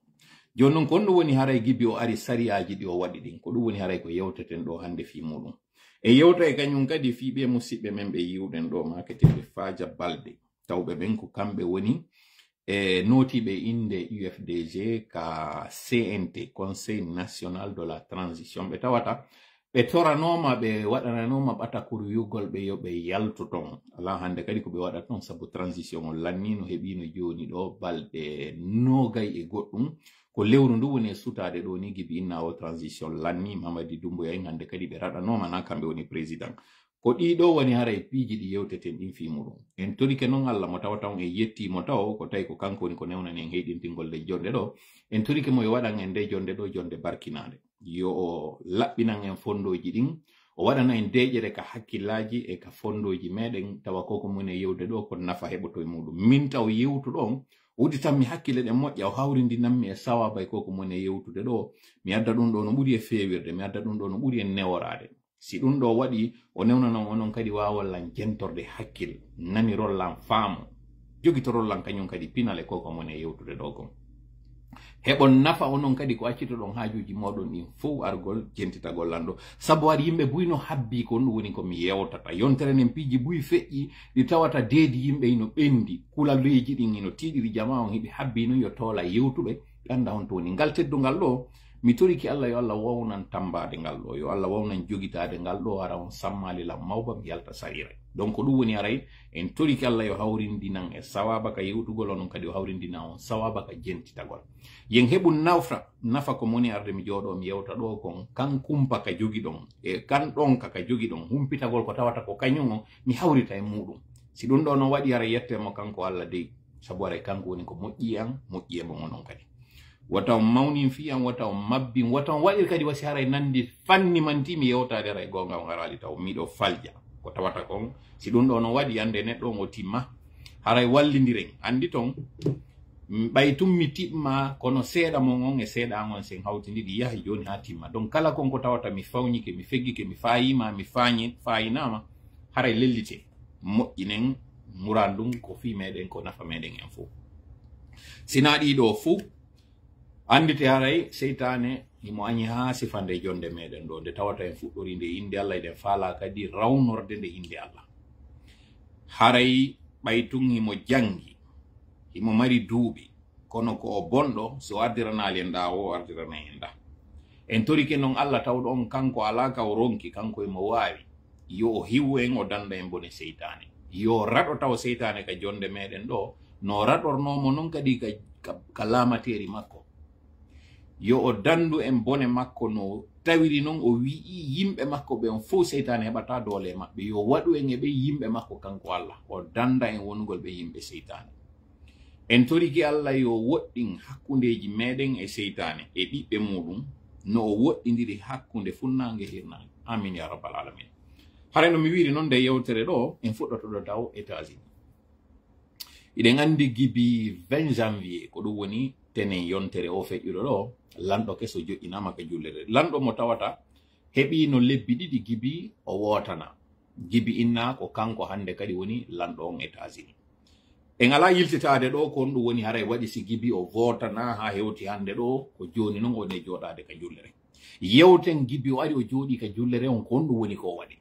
Jooni noon ko honɗum woni haray gibi o ari sariyaaji ɗi o waɗi ɗin? Ko ɗum woni haray ko yewteten ɗo hannde fii muɗum. E yewta e kañum kadi fii ɓe musiɓɓe men ɓe yiwɗen ɗo maaketeeɓe Faaja Balde. Tawɓe ɓen ko kamɓe woni e nootiiɓe innde U F D G ka C N T, Conseil National de la Transition. Ɓe tawata ɓe toranooma, ɓe waɗananooma ɓatakuru wi'ugol ɓe yo ɓe yaltu ton. Alaa hannde kadi ko ɓe waɗata ton sabu transition on lanniino, heɓiino jooni ɗo balɗe noogay e goɗɗum. Ko lewru ndu woni e sutaade ɗo ni gibi inna o transition lanni Mamadi Doumbouya en hannde kadi ɓe raɗanooma na kamɓe woni président. Ko ɗii ɗo woni haray piiji ɗi yewteten ɗin fii muɗum. En torike non Allah mo tawata on en yettii mo taw ko tawi ko kanko woni ko newnani en heyɗintingol nde jonde ɗo. En torike mo yo waɗan en nde jonde ɗo jonde barkinaande. Yo o laɓɓinan en fondooji ɗin, o waɗana en deeƴere ka hakkillaaji e ka fondooji meɗen, tawa ko ko moni e yewde ɗo ko nafa heɓoto e muɗum. Min taw yewtuɗo on, udditanmi hakkille ɗen moƴƴa, o hawrindinanmi e sawaaba e ko ko moni e yewtude ɗo. Mi adda ɗum ɗo no ɓuri e feewirde, mi adda ɗum ɗo no ɓuri e neworaade. Si ɗum ɗo waɗi, o newnanon onon kadi waawollan jentorde hakkil, nanirollan faamo, jogitorollan kañum kadi pinal e ko ko moni e yewtude ɗo kon. Heɓon nafa onon kadi ko accitoɗon haajuuji mooɗon ɗin fow argol jentitagol lan ɗo. Sabu hari yimɓe buy no habbii ko ɗum woni ko mi yewtata. Yontere nden piiji buy feƴƴi ɗi tawata deedi yimɓe ino ɓendi, kulaleeji ɗin ino tiiɗiri jamaa on hiɓe habbii non yo toola yewtuɓe, ɓe annda honto woni. Ngal teddungal ɗo, mi torike Allah yo Allah wawnan tambaade ngal ɗo, yo Allah wawnan jogitaade ngal ɗo, hara on sammaali lan mawba mi yalta sarire. Donc ko ɗum woni haray en torike Allah yo hawrindinan e sawaba ka yewtugol, onon kadi o hawrindina on sawaba ka jentitagol. Yen heɓu nafa, nafa ko moni arde mi jooɗo mi yewta ɗo kon, kan kumpa ka jogiɗon, e kan ɗonka ka jogiɗon, humpitagol ko tawata ko kañum on, mi hawrita e muɗum. Si ɗum ɗo no waɗi, haray yette mo kanko Allah dey, sabu haray kanko woni ko moƴƴi e an, moƴƴi e mon onon kadi. Wata on mawnin fii an, wata on mabbin, wata on waɗir kadi wasi haray nandi fanni manti mi yewtaade haray goonga on haraali taw miɗo falja. Ko tawata kon, si ɗum ɗo no waɗi, annde neɗɗo on o timma. Haray wallindiren. Anndi ton, m-, ɓay tun mi timma, kono seeɗa mon on e seeɗa an on sen hawtindiri yahi jooni haa timma. Donc kala kon ko tawata mi fawnike, mi feggike, mi faayima, mi faañi-, faayinaama, haray lellite. Moƴƴinen murandun ko fii meɗen, ko nafa meɗen en fow. Sinaa ɗii ɗo fow, anndite haray seytaane himo añi haa sifande jonde meɗen ɗo, nde tawata en fuɗɗori nde innde Allah, eɗen faalaa kadi rawnorde nde innde Allah. Haray ɓay tun himo janngi, himo mari duuɓi, kono ko o bonɗo, si o ardiranaali en ɗa, o ardiranay en ɗa. En torike non Allah tawɗo on, kanko alaa ka o ronki, kanko himo waawi. Yo o hiwu en, o dannda en bone seytaane. Yo raɗo taw seytaane ka jonde meɗen ɗo, no raɗornoo mo non kadi ka, ka, ka laamateeri makko. Yo o danndu en bone makko no tawiri non o wi'i yimɓe makko ɓen fow seytaane heɓata doole e maɓɓe. Yo waɗu en e ɓen yimɓe makko kanko Allah. O dannda en wonugol ɓe yimɓe seytaane. En toriki Allah yo woɗɗin hakkundeeji meɗen e seytaane e ɓiɓɓe muɗum no o woɗɗindiri hakkunde funnaange e hirnaange. Amin ya rabbal alamin. Haray no mi wiiri non nde yewtere ɗo, en fuɗɗoto ɗo taw États-Unis. Iɗen anndi gibi vingt janvier, ko ɗum woni tenen yontere o feƴƴuɗo ɗo, lanɗo keso joƴƴinaama ka jullere. Lanɗo mo tawata heɓiino lebbi ɗiɗi gibi o wootana. Gibi inna ko kanko hannde kadi woni lanɗo on États-Unis. En alaa yiltitaade ɗo ko honɗum woni haray waɗi si gibi o vootana haa hewti hannde ɗo, ko jooni non o woni e jooɗaade ka jullere. Yewten gibi o ari o jooɗii ka jullere on, ko honɗum woni ko o waɗi.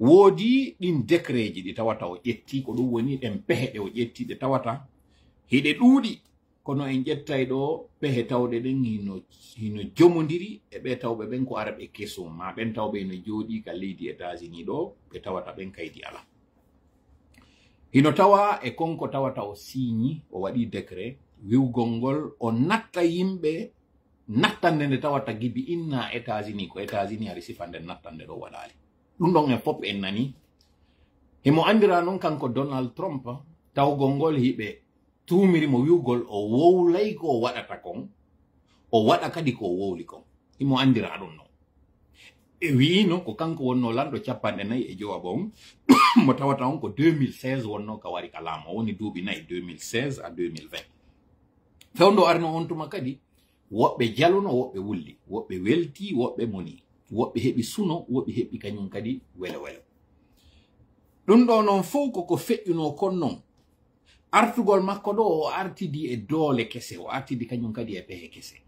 Woodi ɗin décretji ɗi tawata o ƴetti, ko ɗum woni ɗen pehe ɗe o ƴetti ɗe tawata hiɗe ɗuuɗi, kono en ƴettay ɗo pehe tawɗe ɗen hino, hino jomondiri e ɓe tawɓe ɓen ko araɓe kesum, maa ɓen tawɓe hino jooɗii ka leydi États-Unis ɗo, ɓe tawata ɓen kaydi alaa. Hino tawa e kon ko tawata o siiñi, o waɗi décret, wi'ugol ngol o natta yimɓe nattande nde tawata gibi inna États-Unis, ko États-Unis hari sifande nattande ɗo waɗaali. Ɗum ɗon en fof en nani. Himo anndira non kanko Donald Trump, tawgol ngol hiɓe tuumiri mo wi'ugol o wowlay ko o waɗata kon, o waɗa kadi ko o wowli kon. Himo anndira ɗum non. E wi'ino ko kanko wonno lanɗo capanɗe nayi e jowa bon, mo tawata on ko deux mille seize wonno ka wari ka laamo, woni duuɓi nayi, deux mille seize à deux mille vingt. Fewndo arno on tuma kadi, woɓɓe jaluno, woɓɓe wulli, woɓɓe welti, woɓɓe moni, woɓɓe heɓi suno, woɓɓe heɓi kañum kadi welo welo. Ɗum ɗo non fow koko feƴƴuno kon non. Artugol makko ɗo, o artidi e doole kese, o artidi kañum kadi e pehe kese.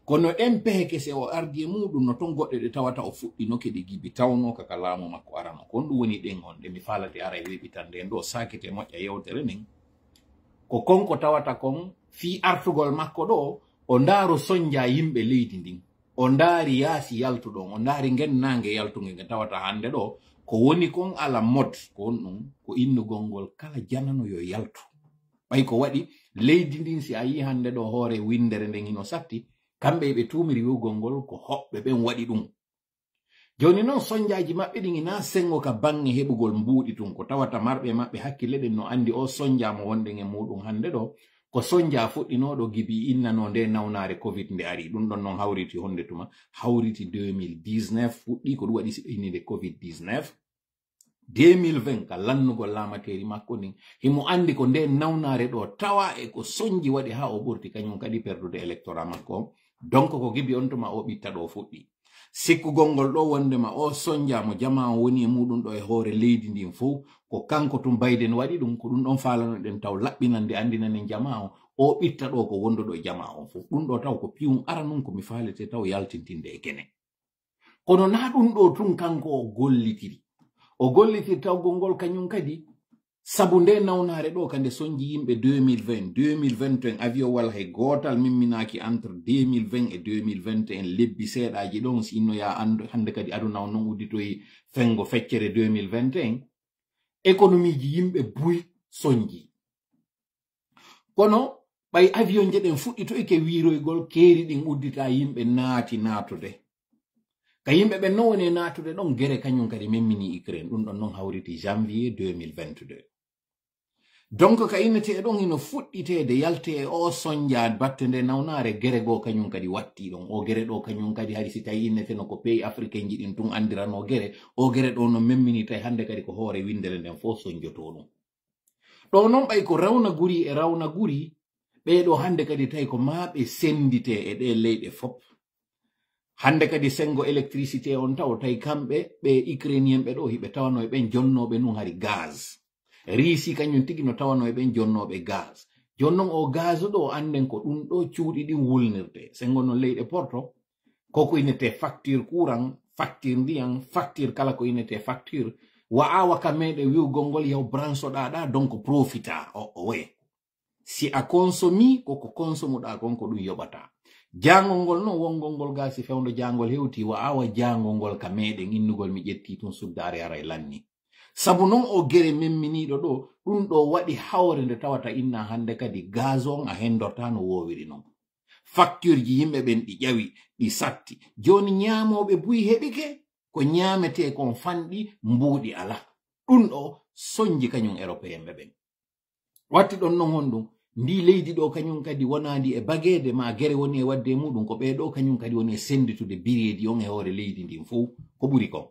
Kono ɗen pehe kese o ardi e muɗum no ton goɗɗe ɗe tawata o fuɗɗinoke ɗe gibi tawno ka, ka laamu makko arano. Kon ɗum woni ɗen on ɗe mi faalate ara e weeɓitande en ɗo saakite moƴƴa yewtere nden. Ko kon ko tawata kon fii artugol makko ɗo, o ndaaro sonja yimɓe leydi ndin. O ndaari yaasi yaltuɗon, o ndaari ngen naange yaltunge nge tawata hannde ɗo, ko woni kon ala mod, ko honɗum, ko innugol ngol kala janano yo yaltu. Ɓay ko waɗi leydi ndin, si a yii hannde ɗo hoore winndere nden hino satti, kamɓe ɓe tuumiri wi'ugol ngol ko hoɓɓe ɓen waɗi ɗum. Jooni non sonjaaji maɓɓe ɗin ina sengo ka baŋŋe heɓugol mbuuɗi tun, ko tawata marɓe maɓɓe hakkille ɗen no anndi o sonja mo wonɗen e muɗum hannde ɗo, ko sonja fuɗɗinooɗo gibi innanoo nde nawnaare covid nde ari. Ɗum ɗon non hawriti honde tuma? Hawriti deux mille dix-neuf fuɗɗi, ko ɗum waɗi si ɓe inni nde covid dix-neuf. Deux mille vingt ka lannugol laamateeri makko ndin, himo anndi ko nde nawnaare ɗo tawa e ko sonji waɗi haa o ɓurti kañum kadi perdude électorat makko. Donc ko gibi on tuma o ɓitta ɗo fuɗɗi. Sikkugol ngol ɗo wondema o sonja mo jamaa on woni e muɗum ɗo e hoore leydi ndin fow, ko kanko tun Bayden waɗi ɗum, ko ɗum ɗon faalanoɗen taw laɓɓinande anndinanen jamaa on, o ɓitta ɗo ko wonduɗo e jamaa on fow. Ɗum ɗo taw ko piyum aranun ko mi faalete taw yaltintinde e kene. Kono naa ɗum ɗo tun kanko o gollitiri. O gollitiri tawgol ngol kañum kadi, sabu nde nawnaare ɗo ka nde sonji yimɓe deux mille vingt, deux mille vingt et un, avion wala hay gootal mimminaaki entre deux mille vingt et deux mille vingt et un, lebbi seeɗaaji ɗon, si inno ya anndu, hannde kadi aduna on non udditoyi fengo feccere deux mille vingt et un, économie ji yimɓe buy sonji. Kono ɓay avion je ɗen fuɗɗitoyke wiiroygol, keeri ɗin uddita, yimɓe naati naatude. Ka yimɓe ɓen non woni e naatude ɗon, gere kañum kadi memmini Ukraine. Ɗum ɗon non hawriti janvier deux mille vingt-deux. Donc ka innete ɗon hino fuɗɗiteede yalte e o sonja batte nde nawnaare, gere goo kañum kadi watti ɗon. O gere ɗo kañum kadi hari si tawi innete no ko pays africain ji ɗin tun andirano gere, o gere ɗo no memmini tawi hannde kadi ko hoore windere nden fof sonjoto ɗum. Ɗo non ɓay ko rawna guri e rawna guri, ɓee ɗo hannde kadi tawi ko maa ɓe sendite e ɗe leyɗe fop. Hannde kadi sengo électricité on taw tawi kamɓe ɓe Ukrainien ɓe ɗo hiɓe tawano e ɓen jonnooɓe nun hari gaz. Riisi kañum tigi no tawano e ɓen jonnooɓe gaz. Jooni non o gaz ɗo annden ko ɗum ɗo cuuɗi ɗin wulnirte. Sengo non leyɗe Porto, ko ko innete facture courant, facture ndiyan, facture kala ko innete facture. Wa awa ka meɗe wi'ugol ngol yaw branche ɗa ɗa, donc profita o, o we. Si a consomi, ko ko consomuɗa kon ko ɗum yoɓata. Jangol ngol non wongol ngol ga si fewndo jangol hewti, wa awa jangol ngol ka meɗen innugol mi ƴetti tun suddaare haray lanni. Sabu non o gere memminiiɗo ɗo, ɗum ɗo waɗi hawre nde tawata inna hannde kadi gaz on a hendorta no woowiri non. Facture ji yimɓe ɓen ɗi ƴawi, ɗi satti. Jooni ñaamooɓe buy heɓike, ko ñaametee kon fanɗi, mbuuɗi ala. Ɗum ɗo sonji kañum Européen ɓe ɓen. Watti ɗon non honɗum? Ndi leydi ɗo kañum kadi wonaa ndi e bageede ma gere woni e waɗde e muɗum, ko ɓee ɗo kañum kadi woni e sennditude bireedi on e hoore leydi ndin fow. Ko ɓuri kon.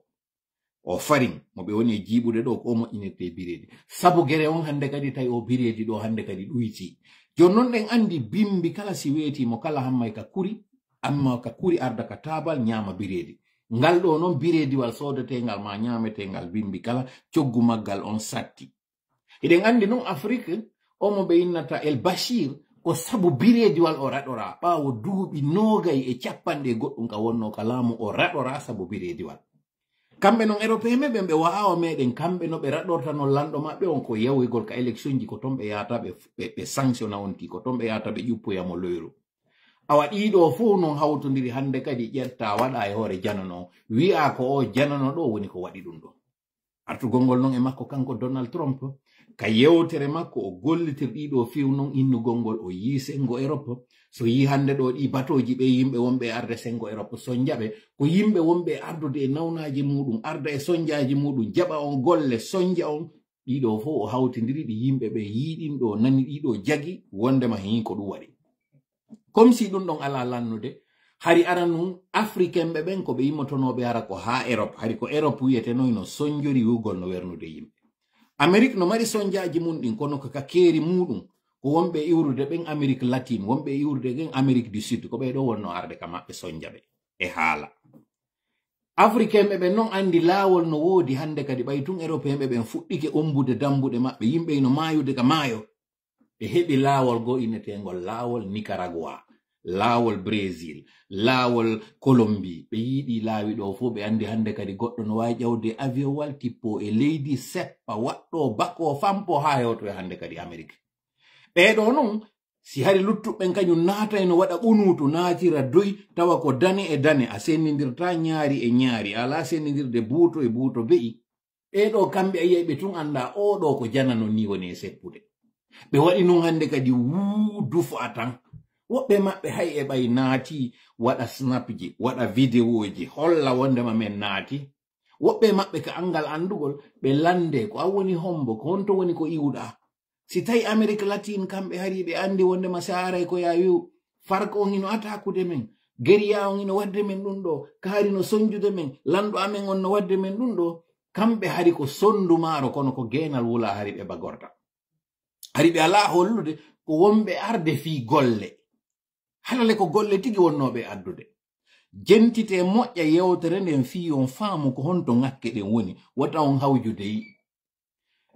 O farin mo ɓe woni e jiiɓude ɗo ko o moƴƴinirte bireedi. Sabu gere on hannde kadi tawi o bireedi ɗo hannde kadi ɗuyti. Jooni non ɗen anndi bimbi kala si weeti mo kala hammay ka kuri, amma ka kuri arda ka taabal ñaama bireedi. Ngal ɗo non bireediwal soodetengal ma ñaametengal bimbi kala coggu maggal on satti. Hiɗen anndi non Afrik, o mo ɓe innata El Bashir, ko sabu bireediwal o raɗora. Ɓaawo duuɓi noogay e capanɗe e goɗɗum ka wonno ka laamu, o raɗora sabu bireediwal. Kamɓe non Européen ɓe ɓen ɓe wa'awa meɗen, kamɓe no ɓe raɗorta non lanɗo maɓɓe on ko yawegol ka élection ji, ko ton ɓe yahata ɓe, ɓe, ɓe sanctiona on ti, ko ton ɓe yahata ɓe ƴuppoya mo loyru. Awa ɗiɗo fow non hawtondiri hannde kadi ƴetta waɗa e hoore janano, wi'a ko o janano ɗo woni ko waɗi ɗum ɗo. Artugol ngol non e makko kanko Donald Trump, ka yewtere makko o gollitir ɗiɗo fiw non innugol ngol o yii sengo Europe. So yii hannde ɗo ɗi batooji ɓe yimɓe wonɓe e arde sengo Europe sonja ɓe, ko yimɓe wonɓe e ardude e nawnaaji muɗum, arda e sonjaaji muɗum, jaɓa on golle, sonja on. Ɗiɗo fow o hawtindiri ɗi yimɓe ɓe yii ɗin ɗo, nani ɗiɗo jagi wondema hin ko ɗum waɗi. Comme si ɗum ɗon alaa lannude, hari aranun Africain ɓe ɓen ko ɓe yimmotonooɓe hara ko haa Europe, hari ko Europe wiyetenoy no sonjori wi'ugol no wernude yimɓe. Amérique no mari sonjaaji mum ɗin, kono ko ka keeri muɗum, ko wonɓe iwrude ɓen Amérique latine, wonɓe iwrude ɓen Amérique du Sud, ko ɓee ɗo wonno arde ka maɓɓe sonja ɓe e haala. Africain ɓe ɓen non anndi laawol no woodi hannde kadi, ɓay tun Européen ɓe ɓen fuɗɗike ombude dambuɗe maɓɓe, yimɓe ino maayude ka maayo. Ɓe heɓi laawol goo innetengol laawol Nicaragua, laawol Brésil, laawol Colombie. Ɓe yiiɗi laawi ɗo fow, ɓe anndi hannde kadi goɗɗo no waawi ƴawde avion wal, tippo e leydi, seppa, waɗɗo, bako, fampo, haa hewto e hannde kadi Amérique. Ɓee ɗo non, si hari luttuɓen kañum naatay no waɗa ɓunuutu, naatira doy, tawa ko dane e dane, a sennindirta ñaari e ñaari, a alaa sennindirde buuto e buuto be'i. Ɓee ɗo kamɓe a yi'ay ɓe tun annda oo ɗo ko janano ni woni e seppude. Ɓe waɗi nun hannde kadi wuu dufa tan. Woɓɓe maɓɓe hay e ɓay naati waɗa snapji, waɗa videoji, holla wondema men naati. Woɓɓe maɓɓe ka anngal anndugol, ɓe lande ko an woni hombo, ko honto woni ko iwɗa. Si tawi Amérique latine kamɓe hari ɓe anndi wondema si a aray ko ya wi'u, Farc on hino attaqude men, guérilla on hino waɗde men ɗum ɗo, kaari no sonjude men, lanɗo amen on no waɗde men ɗum ɗo, kamɓe hari ko sondu maaro kono ko geenal wula hari ɓe bagorta. Hari ɓe alaa hollude ko wonɓe arde fii golle. Halale ko golle tigi wonnooɓe addude. Jentite moƴƴa yewtere nden fii on faamu ko honto ŋakke ɗen woni, wota on hawju dey.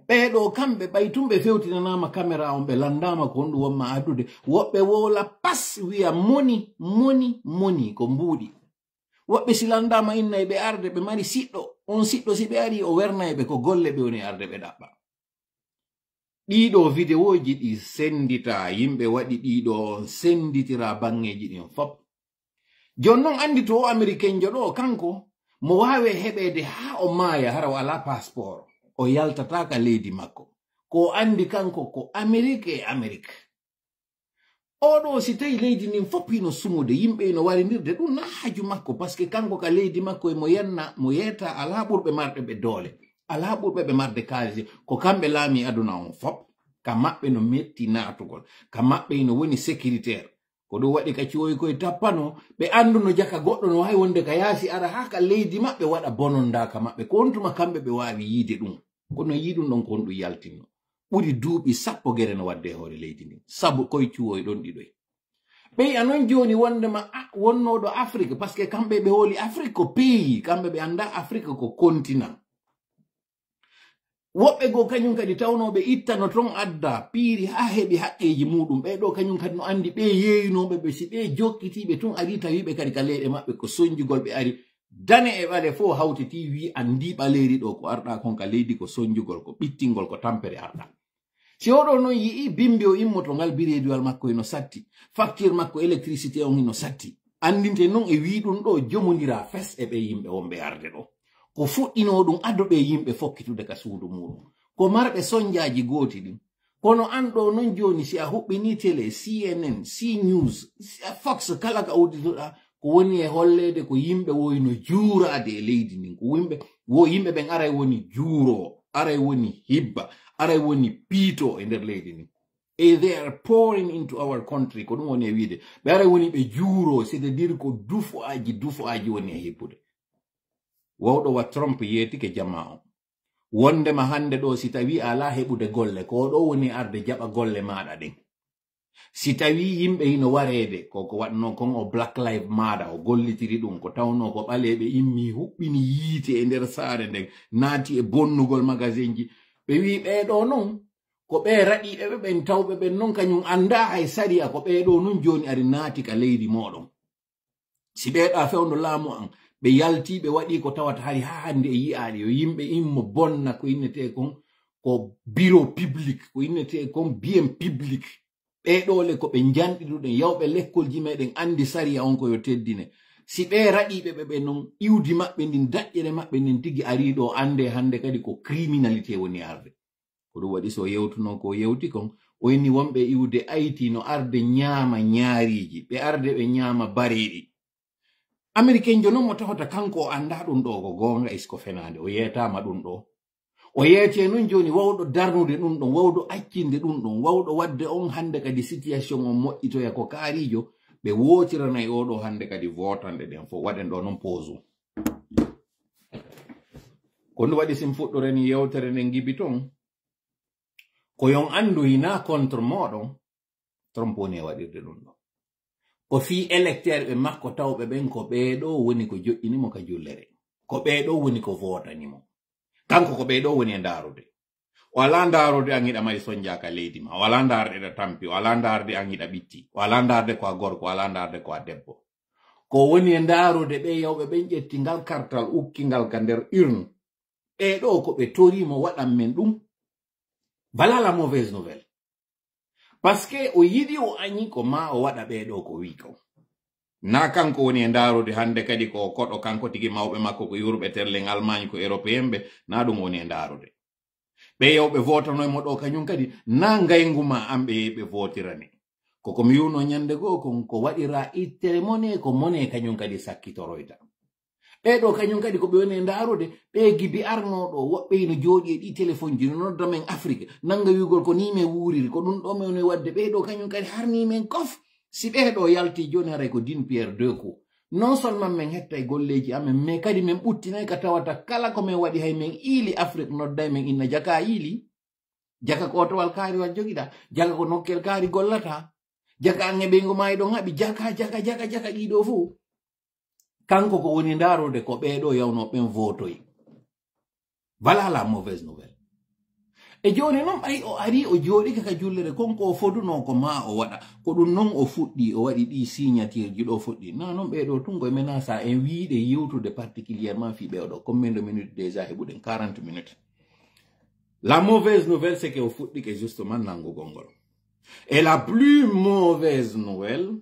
Ɓee ɗoo kamɓe ɓay tun ɓe fewtinanaama kamera on, ɓe lanndaama ko honɗum wonma addude. Woɓɓe wowla pas wi'a moni, moni, moni, ko mbuuɗi. Woɓɓe si lanndaama innay ɓe arde, ɓe mari siɗɗo. On siɗɗo si ɓe ari, o wernay ɓe ko golle ɓe woni arde ɓe ɗaɓɓa. Ɗiiɗoo videoji ɗi sendita, yimɓe waɗi ɗiiɗoo on senditira baŋŋeeji ɗin fop. Jon non anndi to o Amerikenjo ɗoo, kanko mo waawe heɓeede haa o maaya, hara o alaa passeport, o yaltataa ka leydi makko. Ko o anndi kanko ko Amerik e Amerik. Oo ɗoo si tawi leydi ndin fop hino sumude, yimɓe hino warindirde, ɗum na haaju makko, parce que kanko ka leydi makko e mo yenna, mo yeeta, alaa ɓurɓe marɓe ɓe doole, alaa ɓurɓe ɓe marde kaalisi, ko kamɓe laami aduna on fop. Ka maɓɓe no metti naatugol, ka maɓɓe hino woni sécuritaire. Ko ɗum waɗi ka ciwoyi koye tappano, ɓe annduno jaka goɗɗo no waawi wonde ka yaasi ara haa ka leydi maɓɓe waɗa bononda ka maɓɓe. Ko on tuma kamɓe ɓe waawi yiide ɗum. Kono yii ɗum ɗon ko honɗum yaltinno. Ɓuri duuɓi sappo gere no waɗde e hoore leydi ndin. Sabu koye ciwoyi ɗon ɗiɗoy. Ɓe yi'a non jooni wondema, a, wonnooɗo Afrik, parce que kamɓe ɓe hooli Afrik ko pays, kamɓe ɓe annda Afrik ko continent. Woɓɓe goo kañum kadi tawnoo ɓe ittano ton adda piiri haa heɓi haqqeeji muuɗum. Ɓee ɗoo kañum kadi no anndi ɓee yeeyunooɓe ɓe, si ɓee jokkitiiɓe tun arii tawiiɓe kadi ka leyɗe maɓɓe ko sonjugol ɓe ari. Dane e ɓale fof hawtitii wii anndii ɓaleeri ɗoo ko arɗaa kon ka leydi ko sonjugol, ko ɓittingol, ko tampere arɗaa. Si oɗo non yi'i bimbi o immoto ngal bireediwal makko hino satti, facture makko électricité on hino satti. Anndinte non e wii ɗum ɗoo jomondiraa fes e ɓee yimɓe wonɓe arde ɗoo. Ko fuɗɗinoo ɗum ado ɓee yimɓe fokkitude ka suudu muuɗum. Ko marɓe sonjaaji gooti ɗin. Kono an ɗoo non jooni si a huɓɓinii télé, C N N, C News, Fox, kala ka udditoɗaa, ko woni e holleede ko yimɓe woyno juuraade e leydi ndin. Ko yimɓe, wo yimɓe ɓen aray woni juuroo, aray woni hibba, aray woni piitoo e nder leydi ndin. E they are pouring into our country, ko ɗum woni e wiide. Ɓe aray woni ɓe juuroo, c'est-à-dire ko dufoaji, dufoaji woni e hibbude. Wawɗo wa Trump yeetike jamaa on. Wondema hannde ɗoo si tawii a alaa heɓude golle, ko ɗoo woni arde jaɓa golle maaɗa ɗen. Si tawii yimɓe hino wareede, ko ko waɗnoo kon o Black Lives Matter, o gollitiri ɗum, ko tawnoo ko ɓaleeɓe immii huɓɓini yiite e nder saare nden, naati e bonnugol magasinji. Ɓe wii ɓee ɗoo non, ko ɓee raɗiiɓe ɓe ɓen tawɓe ɓen non kañum anndaa hay sariya, ko ɓee ɗoo non jooni ari naati ka leydi mooɗon. Si ɓee ɗaa fewndo laamu an, ɓe yaltii, ɓe waɗii ko tawata hari haa hannde e yi'aaɗe, yo yimɓe immo bonna ko innetee kon ko bureau public, ko innetee kon bien public. Ɓee ɗoo le ko ɓe njanɗiruɗen, yawɓe lekkolji meɗen anndi sariya on ko yo teddine. Si ɓee raɗiiɓe ɓe ɓe non, iwdi maɓɓe ndin, daƴƴere maɓɓe ndin tigi arii ɗoo, anndee hannde kadi ko criminalité woni arde. Ko ɗum waɗi so yewtunoo ko yewti kon, o inni wonɓe iwde Ayti no arde ñaama ñaariiji, ɓe arde ɓe ñaama bareeɗi. Amerikenjo non mo tawata kanko o anndaa ɗum ɗoo ko goonga, est-ce que fenaande? O yeetaama ɗum ɗoo. O yeetee non jooni wawɗo darnude ɗum ɗon, wawɗo accinde ɗum ɗon, wawɗo waɗde on hannde kadi situation on moƴƴitoya ko kaariijo, ɓe wootiranay oo ɗoo hannde kadi vootanɗe ɗen fof. Waɗen ɗoo non pause. Ko ɗum waɗi si mi fuɗɗoranii yewtere nden gibi ton, ko yon anndu hinaa contre mooɗon, Trump woni e waɗirde ɗum ɗoo. Ko fii électeur ɓe makko tawɓe ɓen ko ɓee ɗoo woni ko joƴƴini mo ka jullere. Ko ɓee ɗoo woni ko vootani mo. Kanko ko ɓee ɗoo woni e ndaarude. O alaa ndaarude an hiɗa mari sonjaa ka leydi ma. O alaa ndaarde ɗa tampi. O alaa ndaarde an hiɗa ɓitti. O alaa ndaarde ko a gorko. O alaa ndaarde ko a debbo. Ko woni e ndaarude ɓee yawɓe ɓen ƴetti ngal kartal ukki ngal ka nder urne. Ɓee ɗoo ko ɓe torii mo waɗan men ɗum. Voilà la mauvaise nouvelle. Parce que o yiɗi o añi ko maa o waɗa ɓee ɗoo ko wii kon. Naa kanko woni e ndaarude hannde kadi ko o koɗo kanko tigi mawɓe makko ko yurɓe terlen Almaañ ko Européen ɓe, naa ɗum woni e ndaarude. Ɓe yewɓe vootanoy mo ɗoo kañum kadi, naa ngayngu maa an ɓe yehi ɓe vootirane. Ko ko mi wi'unoo ñande goo kon, ko waɗiraa ittere mone, ko mone kañum kadi sakkitoroyta. Ɓee ɗoo kañum kadi ko ɓe woni e ndaarude, ɓee gibi arnoo ɗoo, woɓɓe hino jooɗii e ɗii téléphone ji, no nodda men Afrik, nannga wi'ugol ko nii men wuuriri, ko ɗum ɗoo men woni waɗde. Ɓee ɗoo kañum kadi harnii men kof. Si ɓee ɗoo yaltii jooni haray ko d'une pierre deux coups. Non seulement men hettay golleeji amen, mais kadi men ɓuttinay ka tawata kala ko men waɗi hay men iili Afrik nodday men inna jaka iili. Jaka ko otowal kaariwal jogiɗaa, jaka ko nokkel kaari gollataa, jaka an e ɓeyngu maa eɗon haɓi, jaka, jaka, jaka, jaka ɗii ɗoo fof. Kanko ko woni ndaarode ko ɓee ɗo yawnoo ɓen vootoyi. Voilà la mauvaise nouvelle. E jooni noon, ɓay o arii, o jooɗike ka jullere, kon ko o fodunoo ko maa o waɗa. Ko ɗum noon o fuɗɗii, o waɗi ɗii signature ji ɗo fuɗɗii. Na noon ɓee ɗo tun ko e menace en wiide yewtude particulièrement fii ɓee ɗo. Combien de minutes déjà heɓuɗen? Quarante minutes. La mauvaise nouvelle, c'est que o fuɗɗike justement nanngugol ngol. Et la plus mauvaise nouvelle,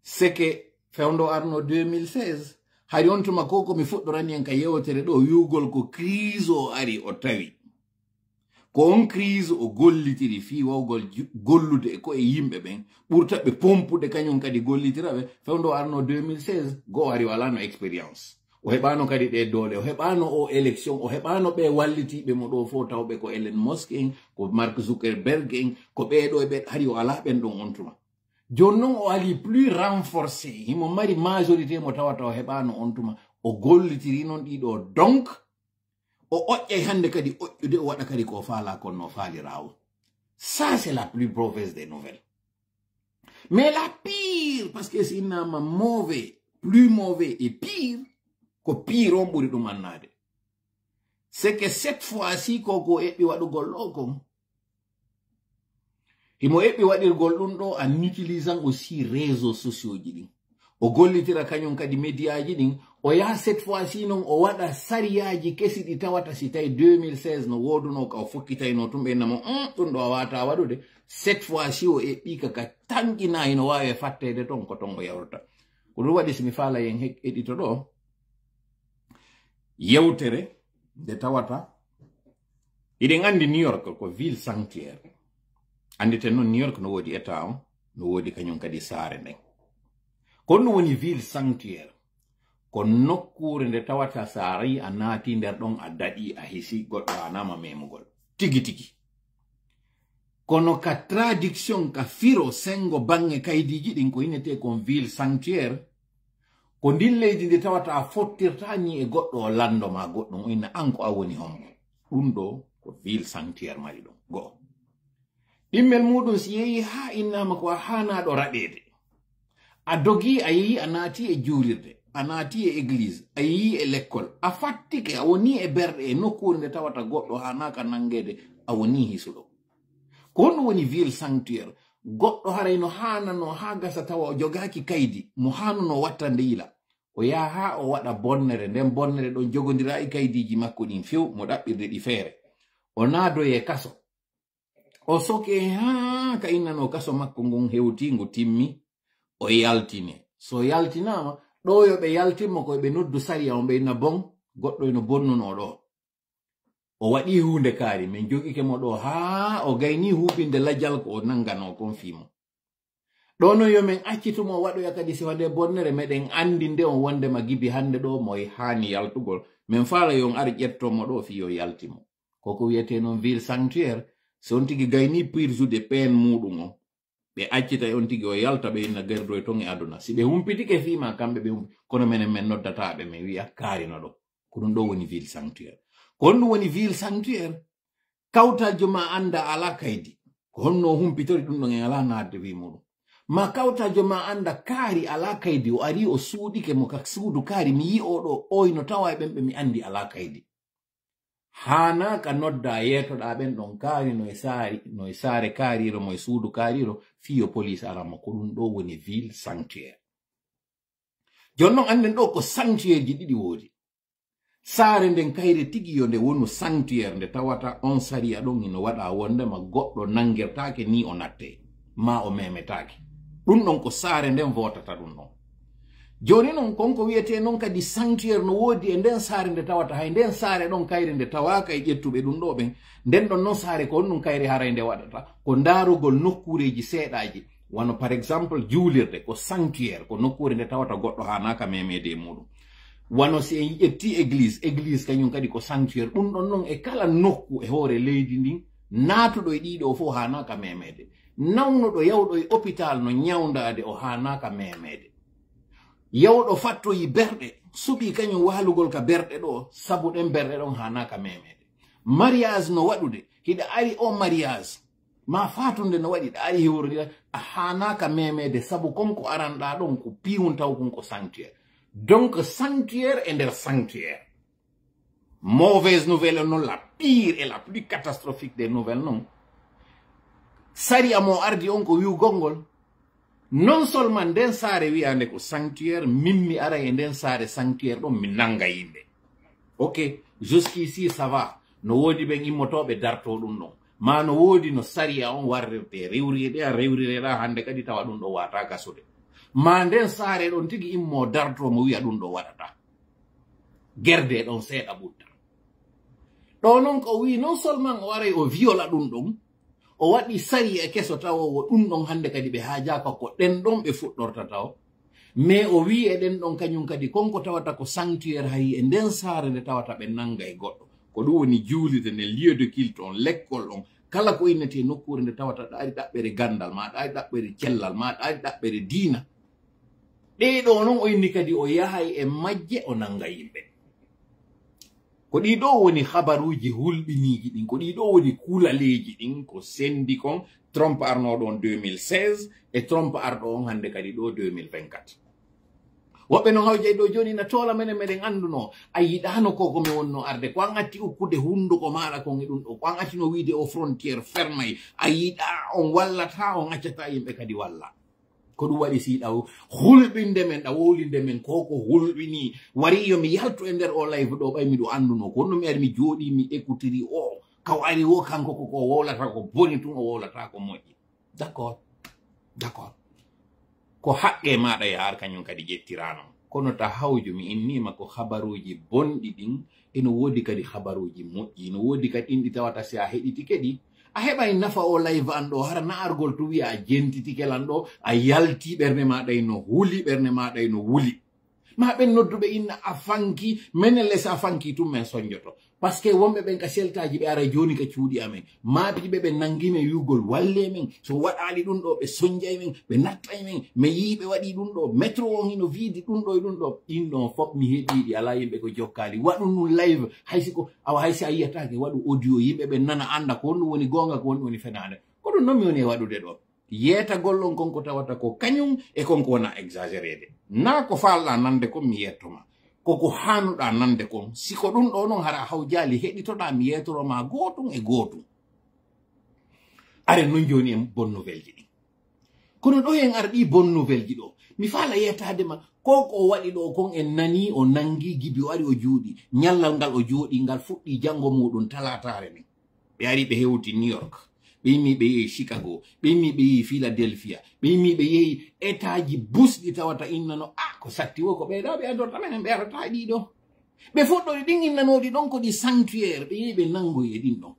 c'est que fewndo arno deux mille seize, hari on tuma ko ko mi fuɗɗorani en ka yewtere ɗo, wi'ugol ko crise o ari o tawi. Ko on crise o gollitiri fii wawgol ju-, gollude e ko'e yimɓe ɓen, ɓurta ɓe pompude kañum kadi gollitira ɓe. Fewndo arno deux mille seize, go o ari o alano expérience. O heɓano kadi ɗe doole, o heɓano o élection, o heɓano ɓe wallitiiɓe mo ɗo fof, tawɓe ko Elon Musk en, ko Mark Zuckerberg en, ko ɓee ɗo e ɓe, hari o ala ɓen ɗon on tuma. Jooni noon o ali plus renforcé, himo mari majorité mo tawata o heɓano on tuma. O gollitiri noon ɗiɗo, donc o oƴƴay hannde kadi oƴƴude, o waɗa kadi ko o faala kon no faalira o. Ça, c'est la plus mauvaise des nouvelles. Mais la pire, parce que si innama mauvais, plus mauvais et pire, ko pire on ɓuri ɗum annaade. C'est que cette fois-ci, ko ko eɓɓi waɗugol ɗo kon, himo eɓɓi waɗirgol ɗum ɗo en utilisant aussi réseaux sociaux ji ɗin. O gollitira kañum kadi média ji ɗin. O yaha cette fois-ci noon, o waɗa sariyaaji kesi ɗi tawata si tawi deux mille seize no woodunoo ka o fokkitaynoo tun, ɓe innamo, "Hum, ɗum ɗo a waata waɗude." Cette fois-ci o eɓɓi ka, ka tanƴinaa, hino waawi fatteede ton, ko ton o yawrata. Ko ɗum waɗi si mi faala yen he-, heɗito ɗo yewtere nde tawata, hiɗen anndi New York ko ville sanctuaire. Annditen noon New York no woodi état on, no woodi kañum kadi saare nden. Ko ɗum woni ville sanctuaire. Ko nokkuure nde tawata sa ari a naati nder ɗon, a daɗi, a hisi, goɗɗo haanama memugol. Tigi tigi. Kono ka traduction, ka firo, sengo baŋŋe kaydiiji ɗin, ko innetee kon ville sanctuaire, ko ndin leydi ndi tawata a fottirta ni e goɗɗo o lanndo ma goɗɗum, o inna an ko a woni hombo. Ɗum ɗo ko ville sanctuaire mari ɗum. Go'o. Ɗimmel muɗum si yehi haa innama ko a haanaaɗo raɗeede. A dogi, a yehi, a naati e juulirde, a naati e église, a yehi e lekkol, a fattike, a woni e berɗe e nokkuure nde tawata goɗɗo haanaaka nanngeede, a woni hisuɗo. Ko honɗum woni ville sanctuaire? Goɗɗo haray no haananoo haa gasa tawa o jogaaki kaydi, mo haanunoo wattande yila. O yaha haa o waɗa bonnere, nden bonnere ɗon jogondiraa e kaydiiji makko ɗin few, mo ɗaɓɓirde ɗi feere. O naadoyee kaso. O soke haa ka innanoo kaso makko ngon hewti, ngu timmi, o yaltine. So yaltinaama, ɗo yo ɓe yaltin mo ko ɓe noddu sariya on, ɓe inna bon, goɗɗo ino bonnunoo ɗo. O waɗi huunde kaari, min jogike mo ɗo haa o gayni huuɓinde lajal ko o nannganoo kon fii mo. Ɗo non yo min accitu mo o waɗoya kadi sifa nde bonnere, meɗen anndi nde on wondema gibi hannde ɗo mo e haani yaltugol. Min faala yo on ar ƴetto mo ɗo fii yo yalti mo. Ko ko wiyetee non ville sanctuaire, si on tigi gayni pirsude peen muuɗum on, ɓe accita e on tigi o yalta, ɓe inna gardoy ton e aduna. Si ɓe humpitike fii ma, kamɓe ɓe humpi-, kono menen men noddataa ɓe, men wi'a kaari no ɗo. Ko ɗum ɗo woni ville sanctuaire. Ko honɗum woni ville sanctuaire? Kawtal joma annda alaa kaydi. Ko honno o humpitori ɗum ɗon, en alaa naatde fii muuɗum. Ma kawtal joma annda kaari alaa kaydi, o ari o suuɗike mo ka suudu kaari, mi yi'o ɗo, oy no tawa e ɓen ɓe mi anndi alaa kaydi. Haanaaka noddaa yeetoɗaa ɓen ɗon kaari no e saari, no e saare kaariiro, mo e suudu kaariiro, fii yo police ara mo. Ko ɗum ɗo woni ville sanctuaire. Jooni non annden ɗo ko sanctuaire ji ɗiɗi woodi. Saare nden kayre tigi yo nde wonu sanctuaire, nde tawata on sariya ɗon hino waɗa wondema goɗɗo nanngirtaake ni o nattee, maa o memetaake. Ɗum ɗon ko saare nden votata ɗum ɗon. Jooni non, kon ko wiyetee non kadi sanctuaire no woodi e nden saare nde tawata hay nden saare ɗon kayre nde tawaaka e ƴettuɓe ɗum ɗo ɓen. Nden ɗon non saare ko honɗum kayre haray nde waɗata? Ko ndaarugol nokkuureeji seeɗaaji. Wano par exemple juulirde ko sanctuaire, ko nokkuure nde tawata goɗɗo haanaaka memeede e muuɗum. Wano si en ƴetti église, église kañum kadi ko sanctuaire. Ɗum ɗon non e kala nokku e hoore leydi ndin, naatuɗo e ɗiɗo fof haanaaka memeede. Nawnuɗo yawɗo e hôpital no ñawndaade, o haanaaka memeede. Yawɗo fattoyi berɗe, suɓii kañum waalugol ka berɗe ɗo, sabu ɗen berɗe ɗon haanaaka memeede. Mariage no waɗude, hiɗa ari o mariage, Ma fatunde no waɗi ɗa ari hewrodira, a hanaka memede, sabu kon ko aranɗa ɗon ko piwun taw kon ko sanctuaire. Donc sanctuaire e nder sanctuaire. Mauvaise nouvelle non, la pire et la plus catastrophique des nouvelles non. Sariya mo ardi on ko wi'ugol ngol. Non seulement nden saare wi'ande ko sanctuaire, min mi aray e nden saare sanctuaire ɗon mi nanga yimɓe. Ok, jusqu'ici ça va. No woodi ɓen immotooɓe darto ɗum ɗon. Ma no woodi no sariya on warrirte, rewrireɗa, rewrireɗa hande kadi tawa ɗum ɗo wata gasude. Ma nden saare ɗon tigi immo darto mo wi'a ɗum ɗo waɗata. Gerde ɗon seeɗa ɓutta. Ɗo non ko o wi'i non seulement o waray o viola ɗum ɗon, o waɗi sariya keso tawo wo ɗum ɗon hande kadi ɓe haajaka ko ɗen ɗon ɓe fuɗɗorta tawo. Mais o wi'i e ɗen ɗon kañum kadi kon ko tawata ko sanctuaire hayi e nden saare nde tawata ɓe nanga e goɗɗo. Ko ɗum woni juulirde nden, lieu de culte on, lekkol on, kala ko innete nokkuure nde tawata ɗaari ɗaɓɓere gandal, ma ɗaari ɗaɓɓere cellal, ma ɗaari ɗaɓɓere diina. Ɗee ɗo non o inni kadi o yahay e majje o nanga yimɓe. Ko ɗii ɗo woni habaruuji hulɓiniiji ɗin, ko ɗii ɗo woni kulaleeji ɗin, ko sendi kon Trump arnooɗo on deux mille seize e Trump arɗo on hannde kadi ɗo deux mille vingt-quatre. Woɓɓe non hawjay ɗo jooni na toola menen, meɗen annduno a yiɗaano ko ko mi wonno arde, ko an acci ukkude hunnduko maaɗa kon e ɗum ɗo, ko an acci no wiide o frontière fermay, a yiɗa on wallata, on accata yimɓe kadi walla. Ko ɗum waɗi si ɗa hulɓinde men, ɗa wowlinde men, ko ko hulɓini. Wari yo mi yaltu e nder o live ɗo, ɓay miɗo annduno. Ko ɗum mi ari mi jooɗi, mi écoutiri o. Ka o ari wo, kanko ko, ko wowlata ko boni tun, o wowlata ko moƴƴi. D'accord. D'accord. Ko haqqe maɗa yaar kañum kadi ƴettirano. Kono ta hawju mi innima ko habaruji bonɗi ɗin, eno wodi kadi habaruji moƴƴi, eno wodi kadi ɗin ɗi tawata si a heɗitike ɗi, a heɓay nafa o live an ɗo, hara na argol to wi'a a jentitike lan ɗo, a yalti ɓernde maɗa eno huli, ɓernde maɗa eno wuli. Ma ɓen nodduɓe inna a fanki, menen les a fanki tun men sonjoto. Parce que wonɓe ɓen ka shelterji ɓe ara joni ka cuuɗi amen. Maapiiɓe ɓe nangi men wi'ugol walle men. So waɗali ɗum ɗo ɓe sonjay men, ɓe nattay men. Mi yii ɓe waɗi ɗum ɗo, métro on hino viidi ɗum ɗo e ɗum ɗo. Ɗin ɗon fof mi heɓiɗi, alaa yimɓe ko jokkali. Waɗu ɗum live, hay si ko, awa hay si a yiyataake, waɗu audio, yimɓe ɓe nana, anda ko honɗum woni goonga, ko honɗum woni fenaande. Ko ɗum noon mi woni e waɗude ɗo. Yeetagol on kon ko tawata ko kañum e kon ko wona exagérede. Na ko faalɗa nande kon mi yetto ma. Ko ko haanuɗa nande kon. Si ko ɗum ɗo noon hara hawjaali heɗitoɗa mi yeetoro ma gootum e gootum. Are noon jooni en bonne nouvelle ji ɗin. Kono ɗo en arɗi bonne nouvelle ji ɗo. Mi faala yeetaade ma ko ko o waɗi ɗo kon en nani o nangi gibi o ari o juuɗi. Ñallal ngal o jooɗi ngal fuɗɗi janngo muɗum talaataare nden. Ɓe ari ɓe hewti New York. Ɓe yimmi ɓe yehi Chicago. Ɓe yimmi ɓe yehi Philadelphia. Ɓe yimmi ɓe yehi etaaji busɗi tawata innano, ah, ko satti wo ko ɓeeɗa ɓe adorta menen ɓe arata ɗiɗo. Ɓe fuɗɗori ɗin innanoɗi ɗon ko ɗi sanctuaire. Ɓe yehi ɓe nangoyi e ɗin ɗon.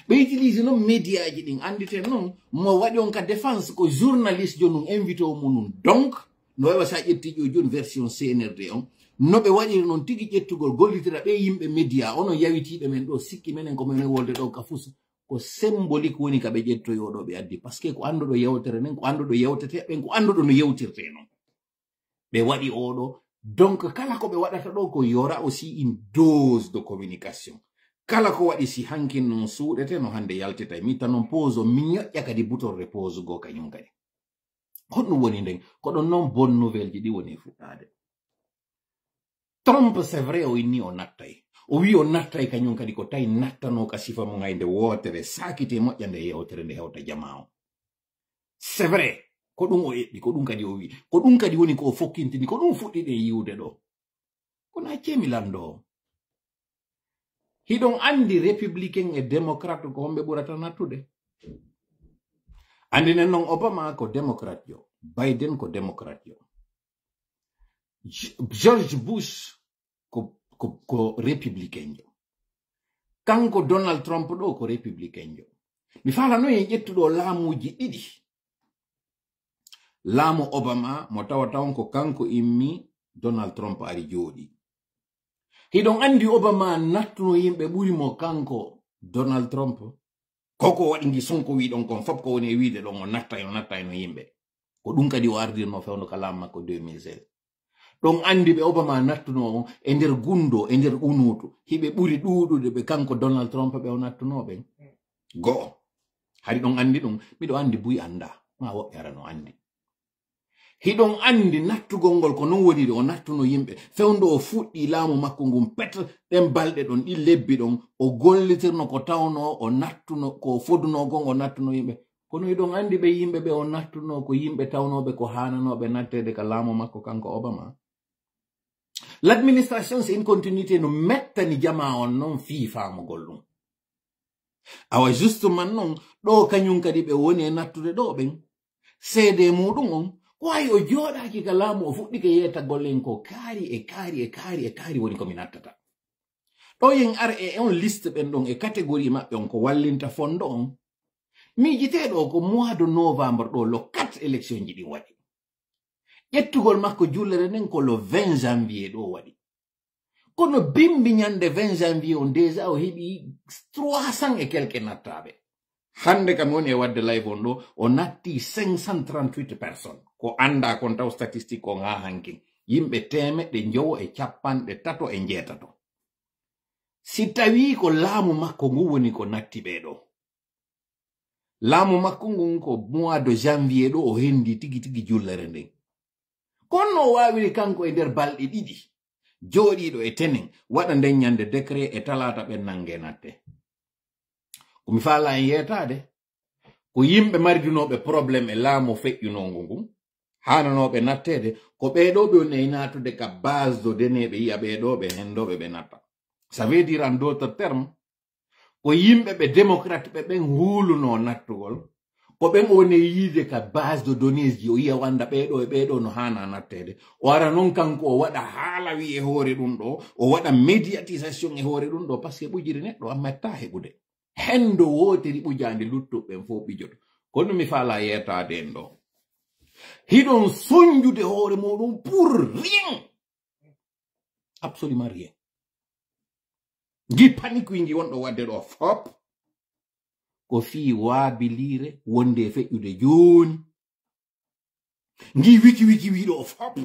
Ɓe utilise noon médiaji ɗin. Anditen noon mo waɗi on ka défense ko journaliste jo nun invité o munun. Donc, no wayi wa sa ƴetti ƴo jooni version C N R D on, no ɓe waɗiri noon tigi ƴettugol gollitira ɓe yimɓe média, onon yawitiiɓe men ɗo, sikki menen ko menen wolde ɗo ka fus, ko symbolique woni ka ɓe ƴettoyoo ɗo ɓe addi. Parce que ko annduɗo yewtere nden, ko annduɗo yewtete ɓen, ko annduɗo no yewtirte noon. Ɓe waɗi oɗo. Donc, kala ko ɓe waɗata ɗo ko yora aussi une dose de communication. Kala ko waɗi si hankin noon suuɗete no hannde yaltitay. Mi tan noon pause o, mi ñoƴƴa kadi bouton repose goo kañum kadi. Honɗum woni nden? Ko ɗon noon bonne nouvelle ji ɗi woni fuɗɗaade. Trump, c'est vrai, o inni o nattay. O wi o nattay kañum kadi ko tawi nattanoo ka sifa mum hay nde wootere, saakite moƴƴa nde yewtere nde hewta jamaa o. C'est vrai, ko ɗum o eɓɓi, ko ɗum kadi o wi. Ko ɗum kadi woni ko o fokkintini, ko ɗum fuɗɗiɗe yiwde ɗo. Kono accee mi lanndoo. Hiɗon anndi républicain e démocrate ko homɓe ɓurata nattude? Anndinen noon Obama ko démocrate jo, Biden ko démocrate jo. G-, George Bush ko, ko, ko républicain jo. Kanko Donald Trump ɗo ko républicain jo. Mi faalano en ƴettuɗo laamuuji ɗiɗi. Laamu Obama mo tawata on ko kanko immi, Donald Trump ari jooɗi. Hiɗon anndi Obama nattuno yimɓe ɓuri mo kanko Donald Trump. Ko ko waɗi ngi sonko wiɗon kon fof ko woni e wiide ɗon o nattay, o nattay no yimɓe. Ko ɗum kadi o ardirno fewndo ka laamu makko deux mille seize. Ɗon anndi ɓe Obama nattuno on e nder gundo, e nder unuutu. Hiɓe ɓuri ɗuuɗude ɓe kanko Donald Trump ɓe o nattuno ɓen. Go'o. Hari ɗon anndi ɗum? Miɗo anndi buy annda. Ma woɓɓe ara no anndi. Hiɗon anndi nattugol ngol ko non woniri o nattuno yimɓe. Fewndo o fuɗɗi laamu makko ngun pet, ɗen balɗe ɗon, ɗi lebbi ɗon, o gollitirno ko tawno o nattuno, ko foduno gon o nattuno yimɓe. Kono hiɗon anndi ɓe yimɓe ɓe o nattuno ko yimɓe tawnooɓe ko haananooɓe natteede ka laamu makko kanko Obama? L'administration, c'est une continuité, no mettani jamaa on non fii faamugol ɗum. Awa, justement non, ɗo kañum kadi ɓe woni e nattude ɗo ɓen. Seede muɗum on, ko wayi o jooɗaaki ka laamu, o fuɗɗike yeetagol en ko kaari e kaari e kaari e kaari woni ko mi nattata. Ɗo yen ar e on liste ɓen ɗon e catégorie maɓɓe on ko wallinta fondo on. Miijitee ɗo ko mois de novembre ɗo, le quatre élection ji ɗin waɗi. Ƴettugol makko jullere nden ko le vingt janvier ɗo waɗi. Kono bimbi ñande vingt janvier on, déjà o heɓi trois cents et quelques nattaaɓe. Hannde kam woni e waɗde live on ɗo, o natti cinq cent trente-huit personnes. Ko annda kon taw statistique on haa hankin. Yimɓe teemeɗɗe njowo e capanɗe tato e njeetato. Si tawii ko laamu makko ngu woni ko natti ɓee ɗo. Laamu makko ngun ko mois de janvier ɗo o hendi tigi tigi jullere nden. Kono no o waawiri kanko e nder balɗe ɗiɗi, jooɗiiɗo e tenen, waɗa nden ñande décret e talaata ɓen nange natte. Ko mi faala en yeetaade, ko yimɓe maridunooɓe problème e laamu feƴƴunoongu ngun, haananooɓe natteede, ko ɓee ɗo ɓe woni e naatude ka base de données ɓe yi'a ɓee ɗo ɓe hendooɓe ɓe natta. Ça veut dire en d'autres termes, ko yimɓe ɓe démocrate ɓe ɓen huulunoo nattugol, ko ɓen o woni yiide ka base de données ji, o yi'a wanda ɓee ɗo e ɓee ɗo no haana natteede. O ara non kanko o waɗa haalawi e hoore ɗum ɗo, o waɗa médiatisation e hoore ɗum ɗo, parce que ɓujiri neɗɗo a metta heɓude. Hendo wooteri ɓujaande luttuɓe ɓen fof ɓijoto. Kono mi faala yeetaade en ɗo. Hiɗon sonjude hoore muɗum pour rien. Absolument rien. Ngi panique wi ngi wonɗo waɗde ɗo fop, ko fii waabiliire wonde e feƴƴude jooni. Ngi wiki wiki wi ɗo fop,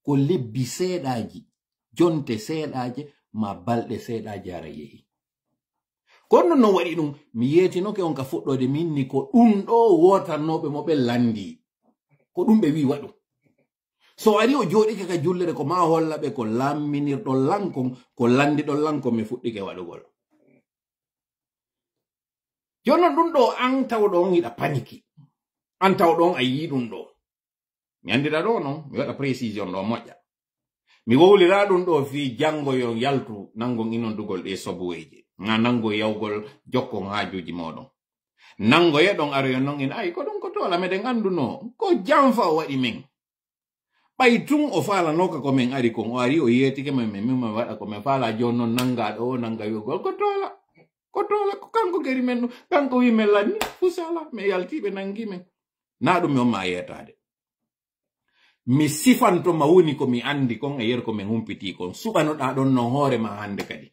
ko lebbi seeɗaaji, jonte seeɗaaje, ma balɗe seeɗaaje ara yehi. Kono no waɗi ɗum, mi yeetinoke on ka fuɗɗoode min ni ko ɗum ɗo wootannooɓe mo ɓe lanndi. Ko ɗum ɓe wi waɗu. So ari o jooɗike ka jullere ko ma holla ɓe ko lamminirɗon lan kon, ko lanndiɗon lan kon mi fuɗɗike waɗugol. Jooni non ɗum ɗo an tawɗo on hiɗa paniki. An tawɗo on a yii ɗum ɗo. Mi anndira ɗo non, mi waɗa précision ɗo moƴƴa. Mi wowlira ɗum ɗo fii janngo yo yaltu nangon inondugol ɗe sobuweeje. Na nango yawgol jokkon haajuuji mooɗon. Nango yeɗon aroyo non en ay ko ɗum ko toola meɗen anndunoo. Ko janfa o waɗi men. Ɓay tun o faalanooka ko men ari kon, o ari o yeetike men, men mimma waɗa ko men faala jooni non nanga ɗo o nanga wi'ugol ko toola. Ko toola ko kanko geri men ɗum. Kanko wi men lanni fusala, men yalti ɓe nangi men. Na ɗum mi on ma yeetaade. Mi sifanto ma woni ko mi anndi kon e yer ko men humpiti kon. Suɓanoɗaa ɗon non hoore ma hannde kadi.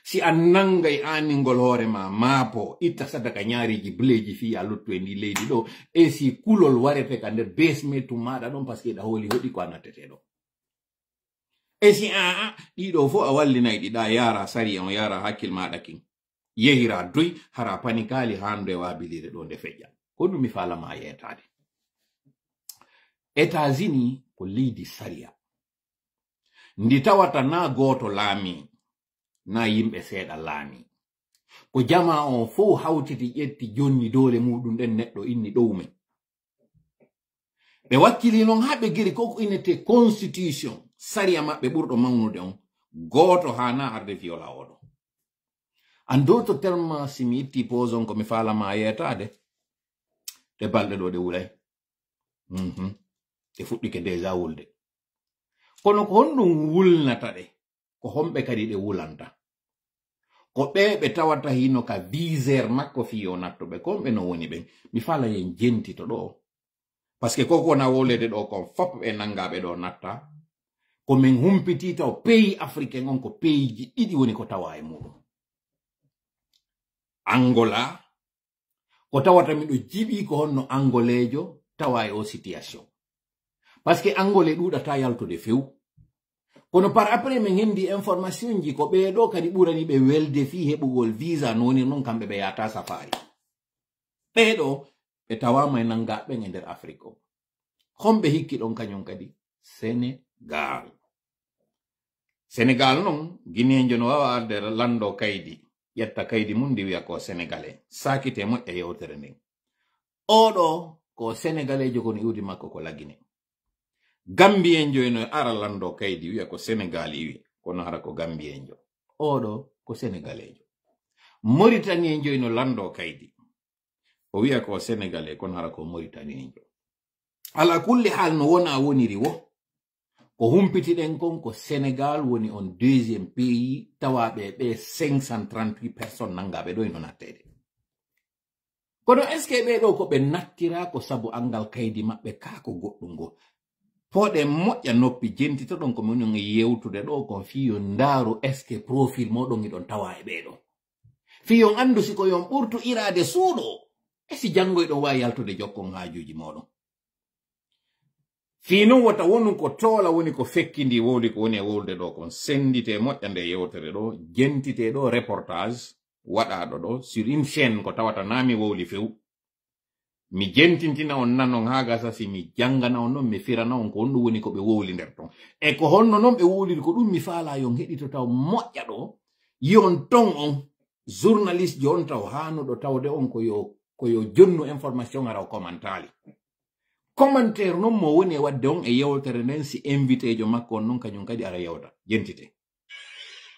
Si a nangay aaningol hoore ma, maapo, itta sadaka ñaareeji bleeji fii a luttu e ndi leydi ɗo, e si kulol warete ka nder bees me tum maaɗa ɗon, parce que ɗa hooli hoɗi ko a nattete ɗo. E si aa, ɗiɗo fof a wallinay ɗi ɗa yaara sariya on, yaara hakkil maaɗa kin. Yehira doy, hara panikaali haa nde waabilire ɗo nde feƴƴa. Ko ɗum mi faala ma yeetaade. États-Unis ko leydi sariya. Ndi tawata na gooto laami, na yimɓe seeɗa laami. Ko jamaa on fof hawtiti ƴetti jonni doole muɗum ɗen neɗɗo inni ɗowmen. Ɓe wakkili non haa ɓe geri ko ko innete constitution, sariya maɓɓe ɓurɗo mawnude on, gooto haana arde viola oɗo. En d'autres termes, si mi itti pause on ko mi faala ma yeetaade, ɗe balɗe ɗo ɗe wulay. Mhm. Ɗe fuɗɗike déjà wulde. Kono ko honɗum wulnata ɗe? Ko homɓe kadi ɗe wulanta? Ko ɓe ɓe tawata hino ka viseur makko fii yo natto ɓe. Ko homɓe no woni ɓen? Mi faala yen jentito ɗo. Parce que ko ko na wowlede ɗo kon fop ɓe nangaaɓe ɗo natta. Ko men humpiti taw pays africain on ko pays ji ɗiɗi woni ko tawa e muɗum. Angola, ko tawata miɗo jiɓi ko honno Angoleejo tawa e o situation. Parce que Angolais ɗuuɗata yaltude few. Kono par après min hendi information ji ko ɓeeɗo kadi ɓurani ɓe welde fii heɓugol visa, no woni noon kamɓe ɓe yahata safari. Ɓeeɗo ɓe tawaama e nanngaa ɓen e nder Afrik o. Homɓe hikki ɗon kañum kadi? Senegal. Senegal noon, Guinéenjo no waawa arde lanndo kaydi, ƴetta kaydi mum ndi wiya ko Senegalais. Saakite moƴƴa yewtere nden. Oɗo ko Senegaleejo kono iwdi makko ko Lagine. Gambiyenjo eno ara lanndo kaydi wiya ko Senegal iwi, kono hara ko Gambiyenjo. Oɗo ko Senegaleejo. Moritaniyenjo eno lanndo kaydi. O wiya ko Senegalais, kono hara ko Moritaniyenjo. Ala kulli haal no wona woniri wo. Ko humpitiɗen kon ko Senegal woni on deuxième pays tawaaɓe ɓe cinq cent trente-huit personnes nanngaaɓe ɗo eno natteede. Kono est-ce que ɓee ɗo ko ɓe nattira ko sabu anngal kaydi maɓɓe kaa ko goɗɗum ngo? Pooɗen moƴƴa noppi, jentitoɗon ko min on e yewtude ɗo kon fii yo ndaaru est-ce que profil mooɗon hiɗon tawa e ɓee ɗo. Fii yo on anndu si ko yo on ɓurtu iraade suuɗo, e si janngo hiɗon waawi yaltude jokkon haajuuji mooɗon. Fii non wota wonu ko toola woni ko fekkindii wowli ko woni e wowlude ɗo kon. Sennditee moƴƴa nde yewtere ɗo, jentitee ɗo reportage waɗaaɗo ɗo sur une chaîne ko tawata naa mi wowli few. Mi jentintina on nanon haa gasa si mi janngana on non, mi firana on ko honɗum woni ko ɓe wowli nder ton. E ko honno non ɓe wowliri ko ɗum mi faalaa yo on heɗito taw moƴƴa ɗo, yo on ton on journaliste jo on taw haanuɗo tawde on ko yo, ko yo jonnu information ara o commentaali. Commentaire non mo woni e waɗde on e yewtere nden si invité jo makko on non kañum kadi ara yewta. Jentite.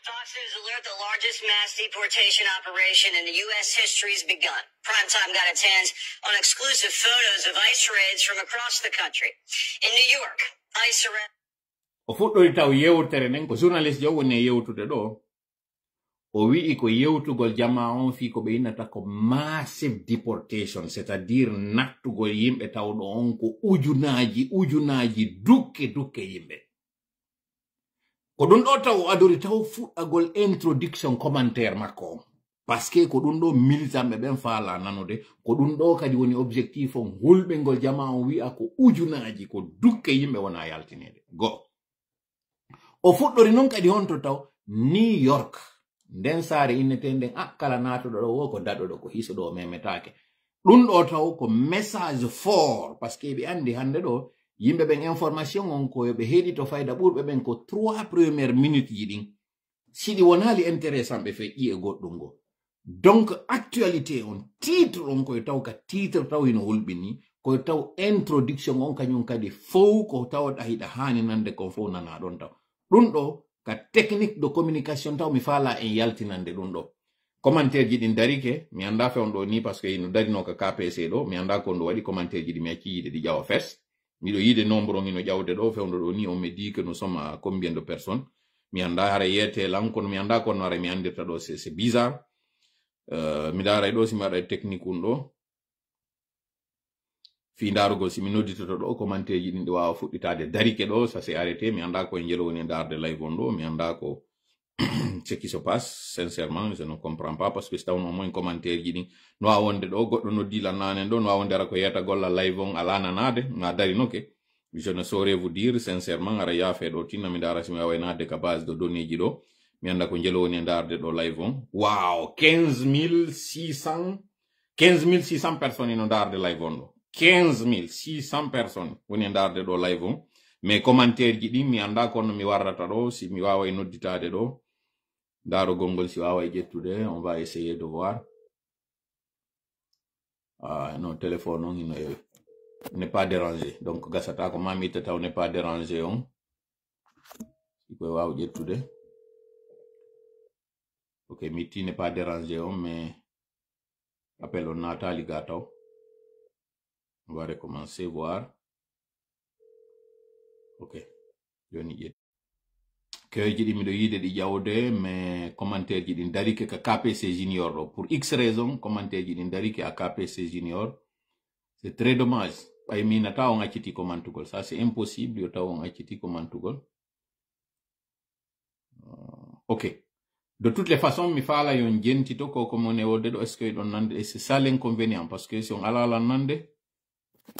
Fox News alert, the largest mass deportation operation in the U S history has begun. Primetime got its hands on exclusive photos of ICE raids from across the country. In New York, ICE arrest O fuɗɗori taw yewtere nden ko journaliste jo woni e yewtude ɗo. O wi'i ko yewtugol jamaa on fii ko ɓe innata ko massive deportation, c'est-à-dire nattugol yimɓe tawɗo on ko ujunaaji, ujunaaji dukke, dukke yimɓe. Ko ɗum ɗo taw o adori taw fuɗɗagol introduction commentaire makko on. Parce que ko ɗum ɗo militanɓe ɓen faalaa nanude, ko ɗum ɗo kadi woni objectif on, hulɓingol jamaa on wi'a ko ujunaaji, ko dukke yimɓe wona yaltineede. Go. O fuɗɗori non kadi honto taw New York. Nden saare innetee nden, a, kala naatuɗo ɗo wo ko daɗuɗo, ko hiso ɗo, o memetaake. Ɗum ɗo taw ko message fort, parce que ɓe anndi hannde ɗo, yimɓe ɓen information on ko yo ɓe heɗito fayda ɓurɓe ɓen ko trois premières minutes ji ɗin. Si ɗi wonaali intéressant ɓe feƴƴi e goɗɗum ngo. Donc, actualité on, titre on, koye taw ka titre taw hino hulɓini, koye taw introduction on kañum kadi fow ko taw ɗa hiɗa haani nande kon fow nana ɗon taw. Ɗum ɗo, ka technique de communication taw mi faala en yaltinande ɗum ɗo. Commentaire ji ɗin darike, mi annda fewndo ɗo ni, parce que hino darino ka K P C ɗo, mi annda ko ɗum waɗi commentaire ji ɗin, mi acci yiide ɗi ƴawa fes. Miɗo yiide nombre on hino ƴawde ɗo, fewndo ɗo ni, on me dit que nous sommes à combien de personnes. Mi annda hara yeete lan, kono mi annda kono hara mi anndirta ɗo, c'est, c'est bizarre. Euh, mi ndaara ɗo si mi waɗa technique un ɗo. Fii ndaarugol si mi nodditoto ɗo, commentaire ji ɗin ɗi waawa fuɗɗitaade darike ɗo, ça c'est arrêté. Mi annda ko e njelo woni e ndaarde live on ɗo, mi annda ko ce qui se passe, sincèrement, je ne comprends pas, parce que si tawno moyen commentaire ji ɗin, no waawa wonde ɗo, goɗɗo noddi lan nanen ɗo, no waawa wonde ara ko yeetagol lan live on, alaa nanaade, ma darinoke. Je ne saurais vous dire, sincèrement, ara yaafe ɗo tinna mi ndaara si mi waawa naatde ka base de données ji ɗo, mi annda ko njelo woni e ndaarde ɗo live on. Waaw, quinze mille six cents, quinze mille six cents personnes ino ndaarde live on ɗo. Quinze mille six cents personnes woni e ndaarde ɗo live on. Mais commentaire ji ɗin mi annda kono mi warrata ɗo, si mi waawa e nodditaade ɗo. Ndaarugol ngol si waawa e ƴettude, on va essayer de voir. Ah, non, téléphone on hino e, n'est pas dérangé. Donc, gasata ko ma mi itta taw n'est pas dérangé on. Si koye waaw ƴettude. Ok, mi itti n'est pas dérangé on, mais appel on naataali ga taw. On va recommencer voir. Ok. Joni ƴetti. Keweji ɗi miɗo yiide ɗi ƴawde, mais commentaire ji ɗin darike ka K P C Junior ɗo. Pour X raison, commentaire ji ɗin darike à K P C Junior. C'est très dommage. Ɓay mi nata on acciti commentugol. Ça, c'est impossible, yo taw on acciti commentugol. Euh, ok. De toutes les façons, mi faala yon jentito ko, ko mon e wodde ɗo, est-ce que ɗon nande, et c'est ça l'inconvénient, parce que si on ala lan nande,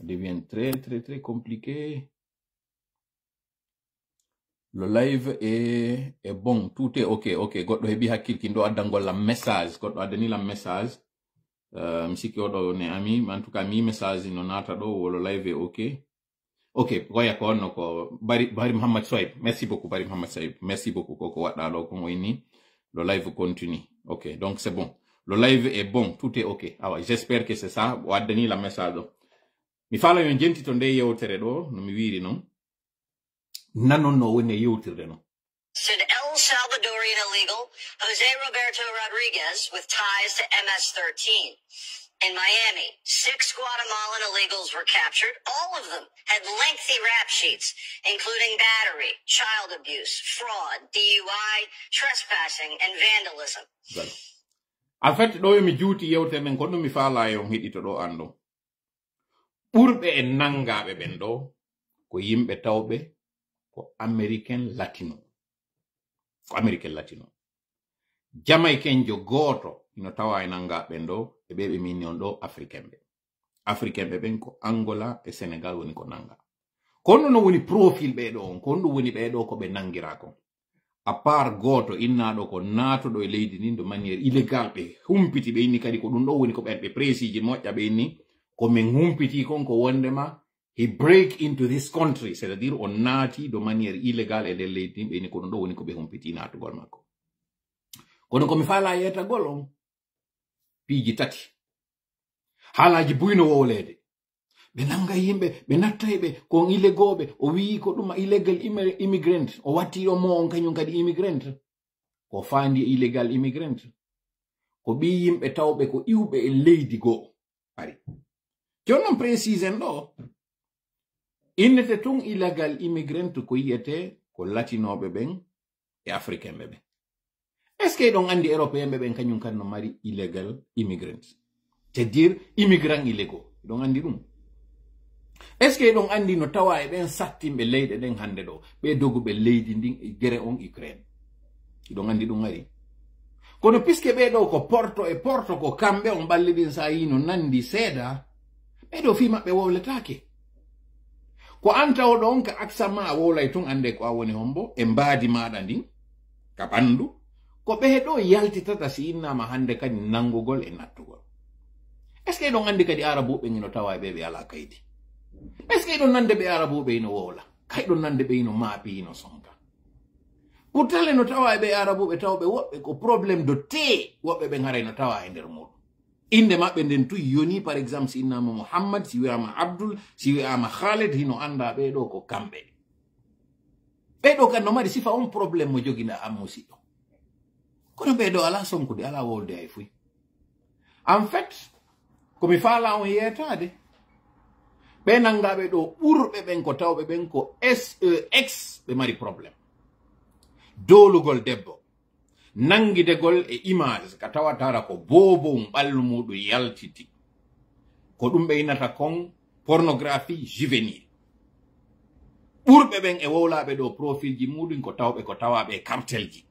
devient très, très, très compliqué. Le live est, est bon, tout est ok, ok. Goɗɗo heɓi hakkilki ɗo addango lam message, goɗɗo addani lam message. Euh, mi sikki oɗo ne ami, en tout cas mi message no nata ɗo, wo le live est ok. Ok, goya ko onno ko Bari, Bari Mohamed Soib. Merci beaucoup Bari Mohamed Soib. Merci beaucoup koko waɗɗa ɗo kon o inni. Le live continue. Ok, donc c'est bon. Le live est bon, tout est ok. Awa, j'espère que c'est ça. O addani lam message ɗo. Mi fala yon jenti to nde yewtere ɗo, no mi wiri non. Nanon no woni e yewtirde non. Arrested El Salvadorian illegal Jose Roberto Rodriguez with ties to M S thirteen. In Miami, six Guatemalan illegals were captured. All of them had lengthy rap sheets, including battery, child abuse, fraud, D U I, trespassing, and vandalism. Voilà. En fait, ɗo mi juuti yewtere nden, kono mi faala yon heɗito ɗo anndo. Ɓurɓe e nangaaɓe ɓen ɗo ko yimɓe tawɓe ko American Latino. Ko American Latino. Jamaikenjo gooto ino tawa e nangaaɓe ɓen ɗo, e ɓe ɓe min on ɗo Africain ɓe. Africain ɓe ɓen ko Angola e Senegal woni ko nanga. Kono no woni profil ɓe ɗo on, kono ɗum woni ɓe ɗo ko ɓe nangira kon. À part gooto innaaɗo ko naatuɗo e leydi ndin de manière illégale, ɓe humpiti, ɓe inni kadi ko ɗum ɗo woni ko ɓen ɓe précisé moƴƴa, ɓe inni ko min humpiti kon ko wondema he break into this country, c'est-à-dire o naati de manière illégale e nder leydi ndin, ɓe inni ko ɗum ɗo woni ko ɓe humpiti naatugol makko. Kono ko mi faala yeetagol on piiji tati. Haalaaji buy no wowleede. Ɓe nanga yimɓe, ɓe natta e ɓe, ko on illegooɓe. O wi'i ko ɗum illegal immi-, immigrant. O watti o mo on kañum kadi immigrant. Ko faandi e illegal immigrant. Ko ɓii yimɓe tawɓe ko iwɓe e leydi goo. Ari. Jooni non précisen ɗo. Innete tun illegal immigrant ko yi'ete ko latinooɓe ɓen e Africain ɓe ɓen. Est-ce que eɗon anndi Européen ɓe ɓen kañum kan no mari illegal immigrants? C'est-à-dire immigrants illégaux. Eɗon anndi ɗum? Est-ce que eɗon anndi no tawa e ɓen sattinɓe leyɗe ɗen hannde ɗo? Ɓe doguɓe leydi ndin e gere on Ukraine. Eɗon anndi ɗum ari? Kono puisque ɓee ɗo ko porto e porto, ko kamɓe on ɓalli ɗin sa yii no nanndi seeɗa, ɓee ɗo fii maɓɓe wowletaake. Ko an tawɗo on ka aksa ma a wowlay tun, annde ko a woni hombo e mbaadi maaɗa ndin, ka ɓanndu. Ko ɓee ɗo yaltitata si innaama hannde kadi nanngugol e nattugol. Est-ce que eɗon anndi kadi Arabuɓe ino tawa e ɓe ɓe alaa kaydi? Est-ce que eɗon nande ɓe Arabuɓe ino wowla? Kay ɗon nande ɓe ino maapi, ino sonka. Pourtant le no tawa e ɓe Arabuɓe tawɓe woɓɓe ko problème de thé, woɓɓe ɓen haray no tawa e nder muɗum. Innde maɓɓe nden tun yoni, par exemple, si innaama Muhammad, si wi'aama Abdul, si wi'aama Khaled, hino annda ɓee ɗo ko kamɓe. Ɓee ɗo kan no mari sifa on problème mo joginɗa an musiɗɗo. Kono ɓee ɗo alaa sonkude, alaa wowlude hay fuy. En fait, ko mi faala on yeetaade, ɓe nanngaaɓe ɗo ɓurɓe ɓen ko tawɓe ɓen ko S E X ɓe mari problème. Doolugol debbo, nanngidegol e image ka tawata ko boobowun ɓallu muɗum yaltiti. Ko ɗum ɓe innata kon pornographie juvénile. Ɓurɓe ɓen e wowlaaɓe ɗo profilji muɗum ko tawɓe ko tawaaɓe e cartelji.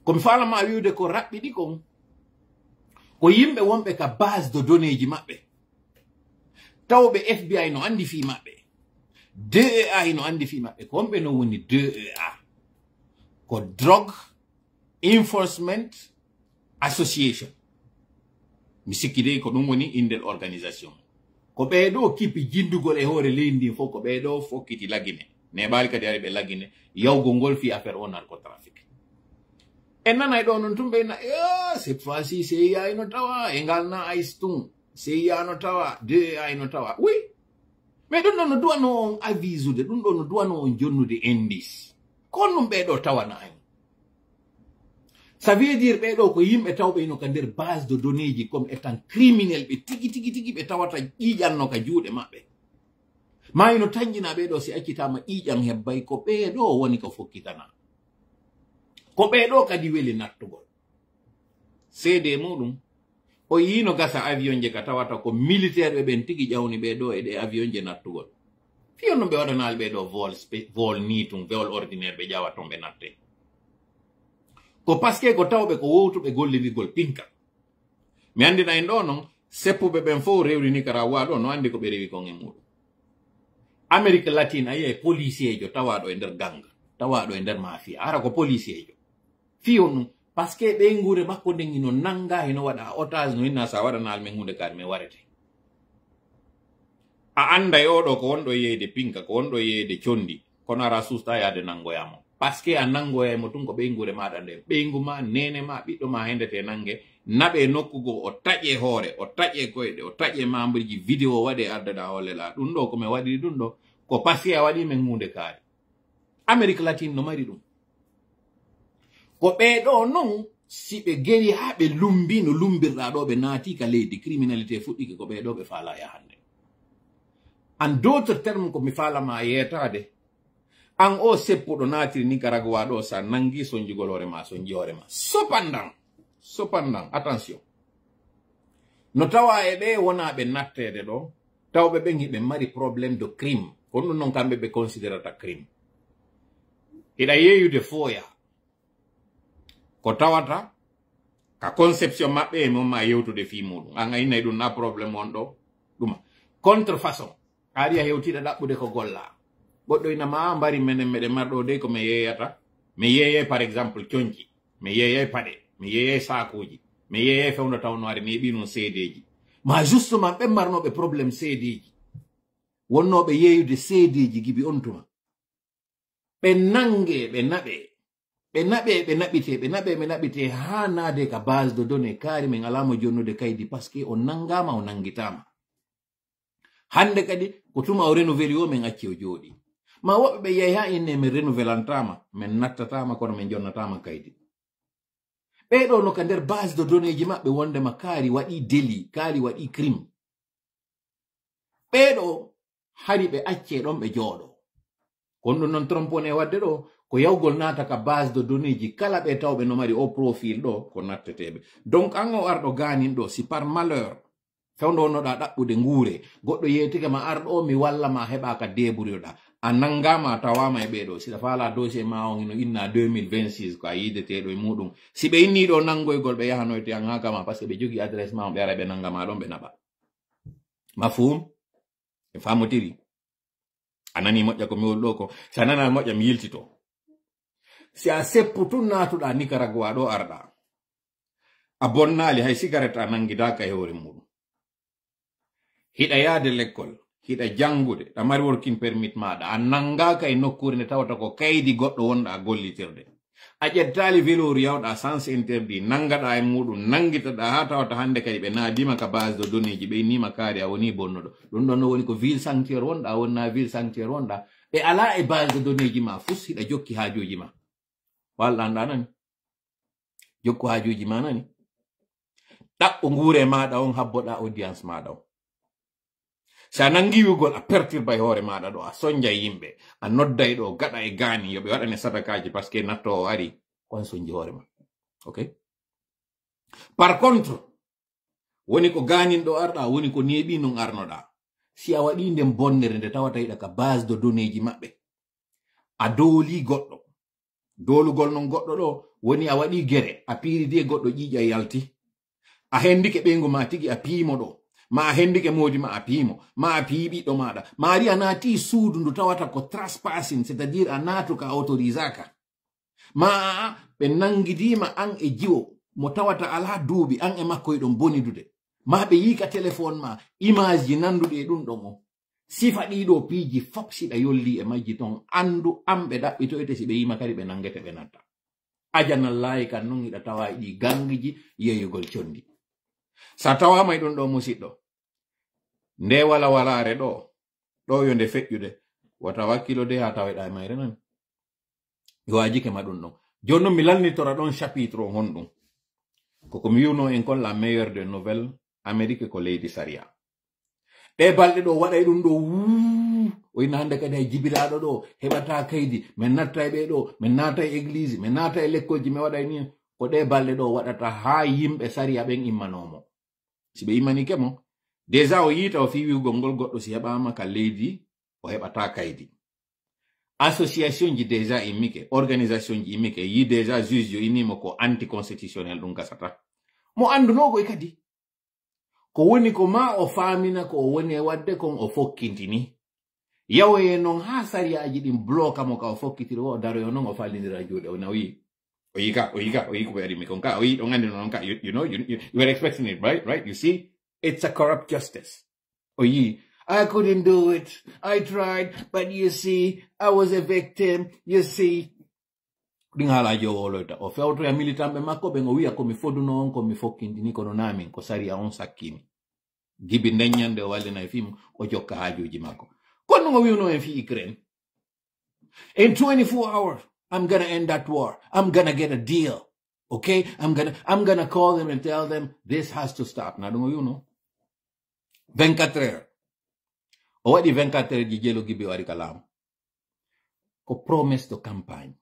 Ko mi faalama wi'ude ko raɓɓiɗi kon, ko yimɓe wonɓe ka base de donnéeji maɓɓe. Tawɓe F B I no anndi fii maɓɓe. D E A no anndi fii maɓɓe. Ko wonɓe no woni D E A? Ko Drug Enforcement Association. Mi sikki dey ko ɗum woni indel organisation. Ko ɓee ɗo kippi jinndugol e hoore leydi ndin fof, ko ɓee ɗo fokkiti Lagine. Neeɓaali kadi ari ɓe Lagine, yawgol ngol fii affaire o narcotrafic. En nanay ɗo non tun ɓe na, "Yo, cette fois-ci, C I A ino tawa, e ngal na ice tun. C I A no tawa, D E A no tawa." Oui. Mais ɗum ɗo no duwano on avisude, ɗum ɗo no duwano on jonnude indice. Ko on ɗum ɓee ɗo tawana en. Ça veut dire ɓee ɗo ko yimɓe tawɓe ino ka nder base de données ji comme étant criminel, ɓe tigi, tigi, tigi ɓe tawata ƴiiƴan no ka juuɗe maɓɓe. Ma ino tanƴina ɓee ɗo si accitaama ƴiiƴan hebbay ko ɓee ɗo woni ko fokkitana. Ko ɓee ɗo kadi weli nattugol. Seede muɗum, o yiino gasa avion je ka tawata ko militaire ɓe ɓen tigi ƴawni ɓee ɗo e ɗe avion je nattugol. Fiyon ɗum ɓe waɗanaali ɓee ɗo vol spé-, vol ni tun, vol ordinaire ɓe ƴawa ton ɓe natte. Ko parce que ko tawɓe ko wowtuɓe gollidigol pinka. Mi anndina en ɗo non, seppuɓe ɓen fof rewri Nicaragua ɗo, no anndi ko ɓe rewi kon e muɗum. Amérique latine, a yiyay policier jo tawaɗo e nder gang. tawaaɗo e nder mafia, hara ko policier jo. Fii honɗum? Parce que ɓeynguure makko nden hino nanga, hino waɗa otage, no hinna sa waɗanaali men huunde kaari men warete. A annday oɗo ko wonɗo e yeyde pinka, ko wonɗo e yeyde condi, kono ara suusta yaade nangoya mo. Parce que a nangoyay mo tun ko ɓeynguure maaɗa nden. Ɓeyngu ma, neene ma, ɓiɗɗo ma hendete nange, naɓe nokku goo, o taƴe hoore, o taƴe koyɗe, o taƴe membre ji, vidéo waɗe ardeɗa holleɗa. Ɗum ɗo ko men waɗiri ɗum ɗo, ko parce que a waɗi men huunde kaari. Amérique latine no mari ɗum. Ko ɓee ɗoo non, si ɓe geri haa ɓe lumbi no lumbirɗaa ɗoo, ɓe naati ka leydi, criminalité fuɗɗike, ko ɓee ɗoo ɓe faalaa yahande. En d'autres termes, ko mi faala ma yeetaade, an o seppuɗo naatiri Nicaragua ɗoo, sa nangi sonjugol hoore ma, sonji hoore ma. Cependant, cependant, attention. No tawa e ɓee wonaa ɓe natteede ɗoo, tawɓe ɓen hiɓe mari problème de crime. Ko ɗum non kamɓe ɓe considerata crime. Hiɗa yeeyude fooya. Ko tawata ka conception maɓɓe e mon ma yewtude fii muɗum. An a innay ɗum na problème on ɗo. Ɗuma. Contrefaçon. A ari a hewtiɗa ɗaɓɓude ko golla. Goɗɗo ina ma mbari menen meɗen marɗo dey ko mi yeeyata. Mi yeeyay par exemple conci. Mi yeeyay paɗe. Mi yeeyay saakuuji. Mi yeeyay fewndo tawno ari mi heɓi non seedeeji. Ma justement ɓen marnoɓe problème seedeeji. Wonnooɓe yeeyude seedeeji gibi on tuma. Ɓe nange, ɓe naɓe. Ɓe naɓe, ɓe naɓite, ɓe naɓe, ɓe naɓite haa naade ka base de données kaari men alaa mo jonnude kaydi parce que o nangama, o nangitama. Hande kadi ko tuma o renouveli o men acci o jooɗi. Ma woɓɓe ɓe yehi haa inne men renouvelantama, men nattatama kono men jonnatama kaydi. Ɓee ɗoo no ka nder base de données ji maɓɓe wondema kaari waɗi délit, kaari waɗi crime. Ɓee ɗoo hari ɓe accee ɗon ɓe jooɗo. Kon ɗum non trompe on e waɗde ɗoo, ko yawgol naata ka base de données ji kala ɓe tawɓe no mari o profil ɗoo, ko natteteeɓe. Donc an o arɗo gaanin ɗoo, si par malheur, fewndo wonnoɗaa ɗaɓɓude nguure, goɗɗo yeetike ma arɗo o, mi walla ma heɓa ka débrouilleɗaa. A nangama a tawama e ɓee ɗoo. Si ɗa faala dossier ma on hino inna deux mille vingt-six ko a yiideteeɗo e muɗum. Si ɓe inni ɗoo nangoygol ɓe yahanoyte an haa kama, parce que ɓe jogii adresse ma on, ɓe ara ɓe nangama ɗon ɓe naɓa. Mafhum? E famotiri? A nani moƴƴa ko mi woni ɗoo ko? Si a nana moƴƴa mi yiltito. Si a seppu tun naatuɗaa Nicaragua ɗoo arɗaa. A bonnaali hay sigaret a nangidaaka e hoore muɗum. Hiɗa yaade lekkol, hiɗa jangude, ɗa mari working permit maaɗa, a nangaaka e nokkuure nde tawata ko kaydi goɗɗo wonɗa gollitirde. A ƴettaali vélo yawɗa sens interdit, nangaɗa e muɗum, nangitaɗa haa tawata hande kadi ɓe naadima ka base de données ji, ɓe innima kaari a woni bonnuɗo. Ɗum ɗon no woni ko ville sanctuaire wonɗa, wonna ville sanctuaire wonɗa. Ɓe alaa e base de données ji ma fus, hiɗa jokki haajuuji ma. Walɗa nda nani. Jokku haajuuji ma nani. Ɗaɓɓo nguure maaɗa on, habboɗa audience maaɗa on. Si a nangi wi'ugol a perturbay hoore maaɗa ɗo, a sonjay yimɓe, a nodday ɗo gaɗa e gaani, yo ɓe waɗane sadakaaji, parce que natto o ari, kon sonji hoore ma. Ok? Par contre, woni ko gaanin ɗo arɗa, woni ko neeɓi non arnoɗa. Si a waɗi nden bonnere nde tawata hiɗa ka base de données ji maɓɓe, a dooli goɗɗo. Doolugol non goɗɗo ɗo woni a waɗi gere, a piiridi e goɗɗo ƴiiƴa yalti. A hendike ɓeyngu ma tigi a piimo ɗo. Ma a hendike moodi ma a piimo. Ma a piyi ɓiɗɗo maɗa. Ma ari a naati suudu ndu tawata ko trespassing, c'est-à-dire a naatu ka autorisaka. Ma a, a, ɓe nangidima an e jiwo mo tawata ala duuɓi, an e makko eɗon bonidude. Ma ɓe yii ka téléphone ma image ji nanduɗi e ɗum ɗon o. Sifa ɗiɗo piiji fop siɗa yolli e majji ton, andu an ɓe ɗaɓɓitoyte si ɓe yima kadi ɓe nangete ɓe natta. Ajanallaahi kan non hiɗa tawa e ɗi gangiji yeeyugol condi. Sa tawama e ɗum ɗo musiɗɗo, nde wala walaare ɗo, ɗo yo nde feƴƴude, wata wakkilo de ha taweɗa e mayre nan. Mi waajike ma ɗum ɗon. Jooni non mi lannitora ɗon chapitre on honɗum. Koko mi wi'uno en kon la meilleure des nouvelles, Amérique ko leydi sariya. Ɗe balɗe ɗo waɗay ɗum ɗo wuu. O ina hannde kadi hay jibiraaɗo ɗo heɓata kaydi. Min natta e ɓe ɗo, min naata e église, min naata e lekkolji, mi waɗay ni. Ko ɗe balɗe ɗo waɗata haa yimɓe sariya ɓen immanomo. Si ɓe immanike mo, déjà o yiita o fii wi'ugol ngol goɗɗo si heɓaama ka leydi, o heɓata kaydi. Association ji déjà immike, organisation ji immike, yi déjà juge yo innimo ko anticonstitutionnel ɗum gasata. Mo annduno koy kadi. Ko woni ko ma o faamina ko o woni e waɗde kon o fokkintini. Yawoye noon haa sariyaaji ɗin bloka mo ka o fokkitiri o daroyo noon o fallindira juuɗe o nawi. O yi ka, o yi ka, o yi ko ɓe waɗi mi kon ka, o yi ɗon anndi noon ka, you, you know, you, you, you were expecting it, right? Right? You see, it's a corrupt justice. O yi, I couldn't do it. I tried, but you see, I was a victim. You see, ɗin haalaaji o woloyta. O fewtoya militanɓe makko ɓen, o wiya ko mi foduno on, ko mi fokkintini, kono naa min, ko sariya on sakkimi. Gibi nden ñande o wallinay fim, o jokka haajuuji makko. Kono ɗum o wiwno en fii Ukraine. In twenty-four hours, I'm gonna end that war. I'm gonna get a deal. Okay? I'm gonna, I'm gonna call them and tell them this has to stop. Na ɗum o wiwno? Vingt-quatre heures. O waɗi vingt-quatre heures ji jelo gibi o ari ka laamu. Ko promesse de campagne.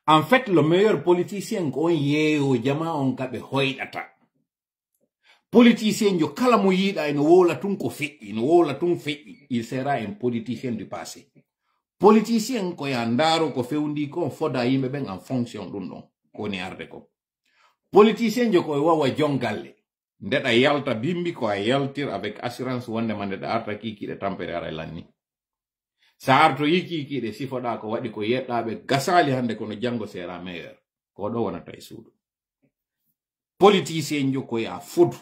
En fait, le meilleur politicien ko on yeeyo jama on ka ɓe hoyɗata. Politicien jo kala mo yiiɗa eno wowla tun ko feƴƴi, no wowla tun feƴƴi. Il sera un politicien du passé. Politicien ko ya ndaaro ko fewndi ko foda yimɓe ɓen en fonction ɗum ɗon. Ko woni arde ko. Politicien jo ko e wawa jon galle. Ndeɗa yalta bimbi ko a yaltir avec assurance wonde ma ndeɗa arta kikiɗe tampere ara e lanni. Sa arto yi kikiɗe sifoɗa ko waɗi ko yeɗɗaɓe gasali hande kono janngo sera meilleur. Ko ɗo wonata e suudu. Politicien jo ko ya fodu.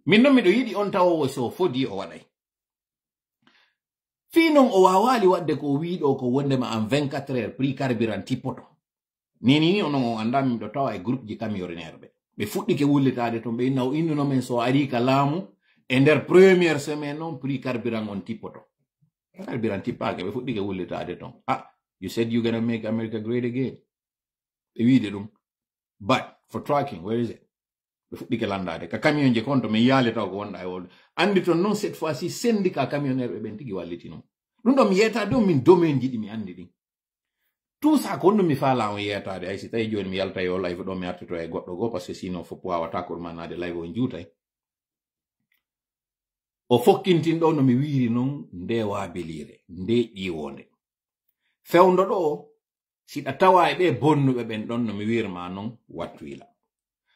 Min noon miɗo yiɗi on tawowo so fodi o waɗay. Fii noon o waawali waɗde ko o wiiɗo ko wondema en vingt-quatre heures prix carburant tippoto. Ni, ni, ni, onon on anndaa min ɗo tawa e groupe ji camionneur ɓe. Ɓe fuɗɗike wullitaade toon, ɓe inna o innuno men so ari ka laamu, e nder première semaine noon prix carburant on tippoto. Carburant tippaaka, ɓe fuɗɗike wullitaade toon. Ah, you said you gonna make America great again. Ɓe wiide ɗum. But for trucking, where is it? Ɓe fuɗɗike lanndaade. Ka camion je kon to min yaali taw ko wonɗa e wolde. Anndi toon noon cette fois-ci syndicat camionneur ɓe ɓen tigi walliti noon. Ɗum ɗo mi yeetaade on min domaine ji ɗi mi anndi ɗin. Tout ça ko honɗum mi faala on yeetaade, hay si tawi jooni mi yalta yo live ɗo mi artito e goɗɗo goo, parce que sinon fof wawata ko ɗum annaade live on juutay. O fokkintin ɗo no mi wiiri noon nde waabiliire, nde ƴiiwonde. Fewndo ɗo, si ɗa tawa e ɓe bonnuɓe ɓen ɗon no mi wiirma noon, wattu yila.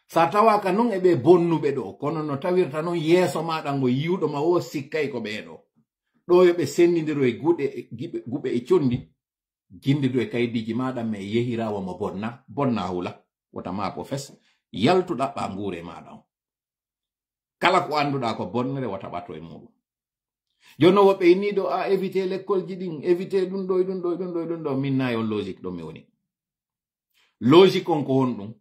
Sa tawaaka noon e ɓe bonnuɓe ɗo, kono no tawirta noon yeeso maɗa ngo yiwɗo ma o sikkay ko ɓee ɗo. Ɗo yo ɓe senndindiro e guɗe, e giɓe, guɓe e conndi, jinndidu e kaydiiji maɗa, mais yehirawa mo bonna, bonna hula, wota ma ko fes, yaltu ɗaɓɓa nguure maɗa on. Kala ko annduɗa ko bonnere, wota ɓato e muɗum. Jooni noon woɓɓe inni ɗo, a éviter lekkolji ɗin, éviter ɗum ɗo e ɗum ɗo e ɗum ɗo e ɗum ɗo, min na e on logique ɗo mi woni. Logique on ko honɗum?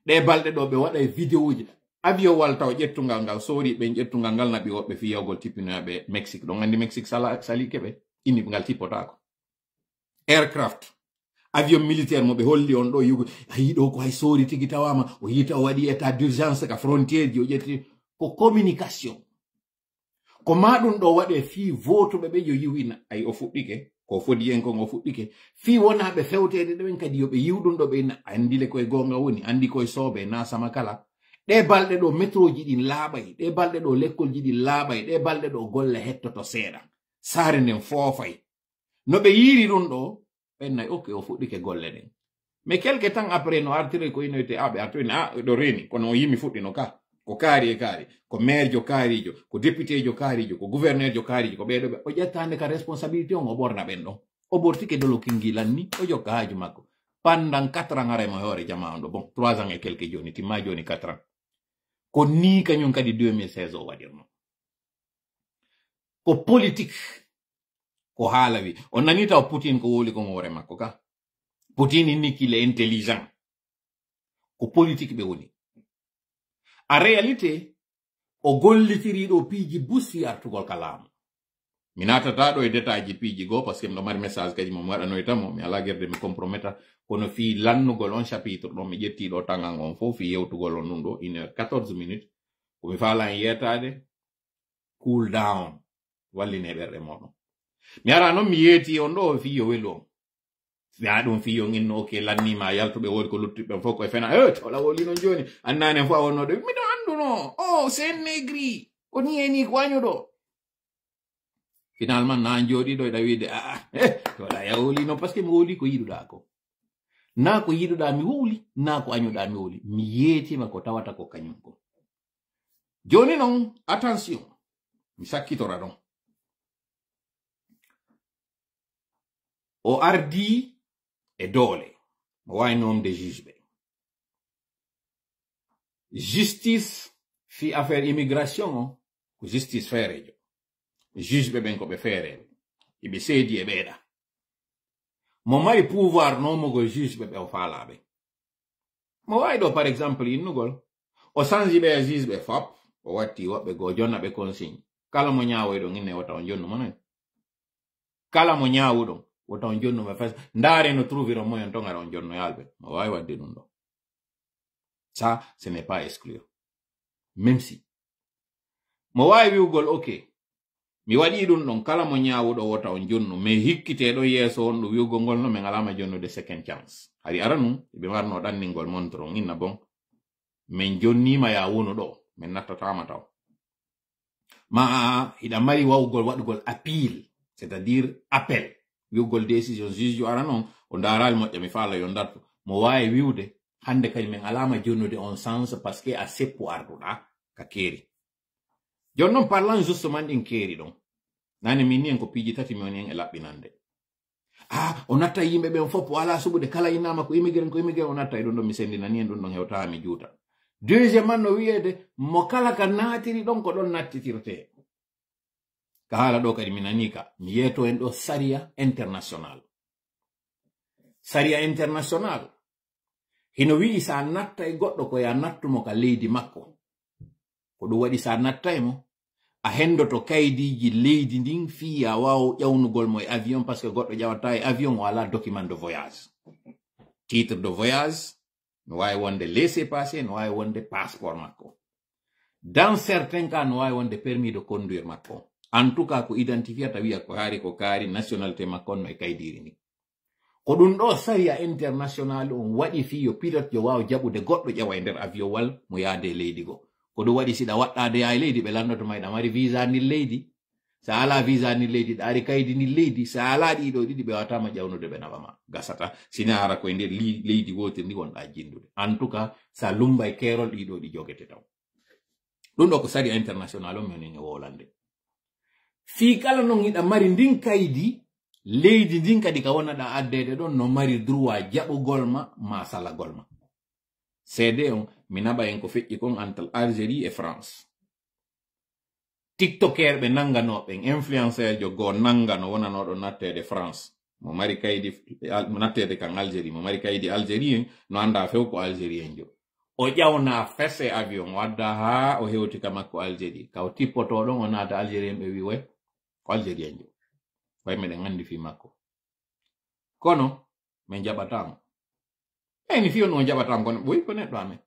Ɗe balɗe ɗo ɓe waɗa e vidéoji. Avion walta o ƴettungal ngal, soori ɓen ƴettungal ngal naɓi woɓɓe fii yahugol tippinoya ɓe Mexique. Ɗon anndi Mexique sala, sali keɓe, inni ngal tippotaako. Aircraft, avion militaire mo ɓe holli on ɗo yugo, a yii ɗo ko hay soori tigi tawama, o yii taw o waɗi état d'urgence ka frontière ji, o ƴetti ko communication. Ko ma ɗum ɗo waɗe fii vootuɓe ɓe yo yiwina, ay o fuɗɗike, ko fodi en kon o fuɗɗike. Fii wona ɓe fewteede ɗumen kadi yo ɓe yiw ɗum ɗo ɓe ina anndi le koye goonga woni, anndi koye soobe, na sama kala. Ɗe balɗe ɗo métroji ɗin laaɓay, ɗe balɗe ɗo lekkolji ɗin laaɓay, ɗe balɗe ɗo golle hettoto seeɗa. Saare nden foofay. No ɓe yiiri ɗum ɗo, ɓen nay, ok, o fuɗɗike golle ɗen. Mais quelque temps après, no artiri ko inoyte, a ɓe artiri, a ɗo reeni, kono o yimi fuɗɗino ka. Ko kaari e kaari, ko maire jo kaarijo, ko député jo kaarijo, ko gouverneur jo kaarijo, ko ɓeeɗo ɓe, o ƴettaande ka responsabilité on, o ɓorna ɓen ɗon. O ɓortike dolo kingi lanni, o jokka haaju makko. Pendant quatre ans, haray mo hoore jama on ɗo. Bon, trois ans et quelques jooni, timma jooni quatre ans. Ko nii kañum kadi deux mille seize o waɗirno. Ko politique, ko haala wi. On nani taw Poutine ko wowli kon hoore makko ka. Poutine inni qu'il est intelligent. Ko politique ɓe woni. En réalité, o gollitiri ɗo piiji bus fii artugol ka laamu. Mi naatata ɗo e détail ji piiji goo, parce que miɗo mari message kadi mo mi waɗanoyta mo, mi alaa gerde mi comprometa. Kono fii lannugol on chapitre ɗon, mi ƴetti ɗo tangan on fof fii yewtugol on ɗum ɗo, une heure quatorze minutes. Ko mi faala en yeetaade, cool down, walline ɓerɗe moɗon. Mi ara noon mi yeeti on ɗo fii yo welu on. Fii haa ɗum fii yo inno, ok, lannima yaltuɓe woodi ko luttuɓe ɓen fof koye fena. Eh, to la woli noon jooni. Annani en fof a wonno ɗo. Miɗo annduno. Oh, c'est un négri. Ko ni e ni ko wañuɗo. Finalement, na jooɗi ɗo eɗa wiide, ah, ah, eh, to la ya woli noon, parce que mi woli ko yiɗuɗa ko. Na ko yiɗuɗa mi wowli, na ko añuɗa mi wowli. Mi yeetima ko tawata ko kañum ko. Jooni noon, attention, mi sakkitora ɗon. O ardii e doole. Mo waawi nomde juge ɓe. Justice fii affaire immigration o, ko justice feereejo. Juge ɓe ɓen ko ɓe feereeɓe. Iɓe seedi e ɓeeɗa. Mo mari pouvoir nomugol juge ɓe ɓe o faalaaɓe. Mo waawi ɗo, par exemple, innugol. O sanji ɓe juge ɓe fop, o watti woɓɓe goo, jonna ɓe consigne. Kala mo ñaawoyɗon inne wota on jonnu mo non. Kala mo ñaawuɗon, wota on jonnu mo fes. Ndaare no trouviron moyen ton ara on jonnoyal ɓe. Mo waawi waɗde ɗum ɗo. Ça, ce n'est pas exclu. Même si. Mo waawi wi'ugol, ok, mi waɗii ɗum ɗon, kala mo ñaawuɗo wota on jonnu. Mais hikkitee ɗon yeeso on ɗum wi'ugol ngol no, min alaama jonnude second chance. Hari ara nun, ɓe marno ɗanningol montre on, inna bon. Min jonniima ya wonu ɗo, min nattataama taw. Ma hiɗa mari wawugol waɗugol appeal, c'est-à-dire appel. Wi'ugol décision juge jo ara non, o ndaaraali moƴƴa, mi faala yo ndartu. Mo waawi wi'ude, hannde kadi min alaama jonnude on chance parce que a seppu arduɗa ka keeri. Jooni non, parlant justement ɗin keeri ɗon. Nane min ni en ko piiji tati mi woni en e laɓɓinande. Ah, o natta yimɓe ɓen fof, o alaa suɓude, kala innama ko immigré, ko immigré, o natta e ɗum ɗon, mi sendinani en ɗum ɗon, hewta mi juuta. Deuxièmement, no wiyeede, mo kala ka naatiri ɗon, ko ɗon nattitirte. Ka haala ɗo kadi mi nani ka, mi yeeto en ɗo sariya international. Sariya international, hino wi'i sa natta e goɗɗo ko ya nattumo ka leydi makko. Ko ɗum waɗi sa natta e mo, a hendoto kaydiiji leydi ndin fii ya waawo ƴawnugol mo e avion, parce que goɗɗo ƴawata e avion o alaa document de voyage. Titre de voyage, no waawi wonde laissez-passer, no waawi wonde passeport makko. Dans certains cas, no waawi wonde permis de conduire makko. En tout cas, ko identifiata wiya ko haari ko kaari nationalité makko on no e kaydiiri ndin. Ko ɗum ɗo sariya international on waɗi fii yo pilote jo waaw jaɓude goɗɗo ƴawa e nder avion wal mo yaade e leydi goo. Ko ɗum waɗi siɗa waɗɗaade yaa e leydi ɓe landoto ma hiɗa mari visa ndin leydi. Sa alaa visa ndin leydi, ɗa ari kaydi ndin leydi. Sa alaa ɗii ɗoo ɗiɗi ɓe waawata ma ƴawnude ɓe naɓa ma. Gasata, sina hara ko e nder li-, leydi wootiri ndi wonɗa jinndude. En tout cas, sa lumbay keerol ɗii ɗoo ɗi jogete taw. Ɗum ɗo ko sariya international on mi woni e wowlande. Fii kala non hiɗa mari ndin kaydi, leydi ndin kadi ka wonaɗa addeede ɗon no mari droit jaɓugol ma, ma salagol ma. Seede on, mi naɓa en ko feƴƴi kon entre Algérie e France. TikToker ɓe nanganoo ɓen, influencer jo goo nangano wonanooɗo natteede France. Mo mari kaydi al-, natteede kan Algérie, mo mari kaydi Algérie en, no anndaa few ko Algérie en jo. O ƴawna fes e avion, o adda haa o hewti ka makko Algérie. Ka o tippotoo ɗon, o naata Algérie en ɓe wi'i, "Way, ko Algérie en jo. Way, meɗen anndi fii makko." Kono, min jaɓataa mo. Eyni, fii on on jaɓataa mo, kono ɓoy ko neɗɗo amen.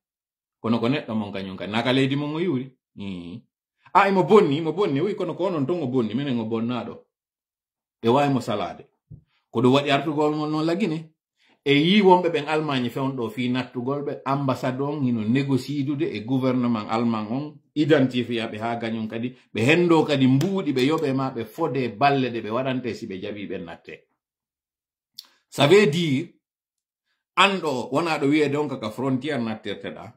Kono ko neɗɗo mon kañum kadi. Naa ka leydi mon o yuuri. Ii. A, imo bonni, imo bonni. Wi kono ko onon ton o bonni, minen o bonnaaɗo. Ɓe waawi mo salaade. Ko ɗum waɗi artugol ngol noon Lagine. E yii wonɓe ɓen Almaañi fewndo fii nattugol ɓe ambassade on hino négociidude e gouvernement Alman on, identifiya ɓe haa gañum kadi, ɓe henndo kadi mbuuɗi ɓe yoɓe ma ɓe fodee balle ɗe ɓe waɗante si ɓe jaɓii ɓe nattee. Ça veut dire, an ɗo, wonaa ɗo wiyeede on ka, ka frontière nattirteɗaa.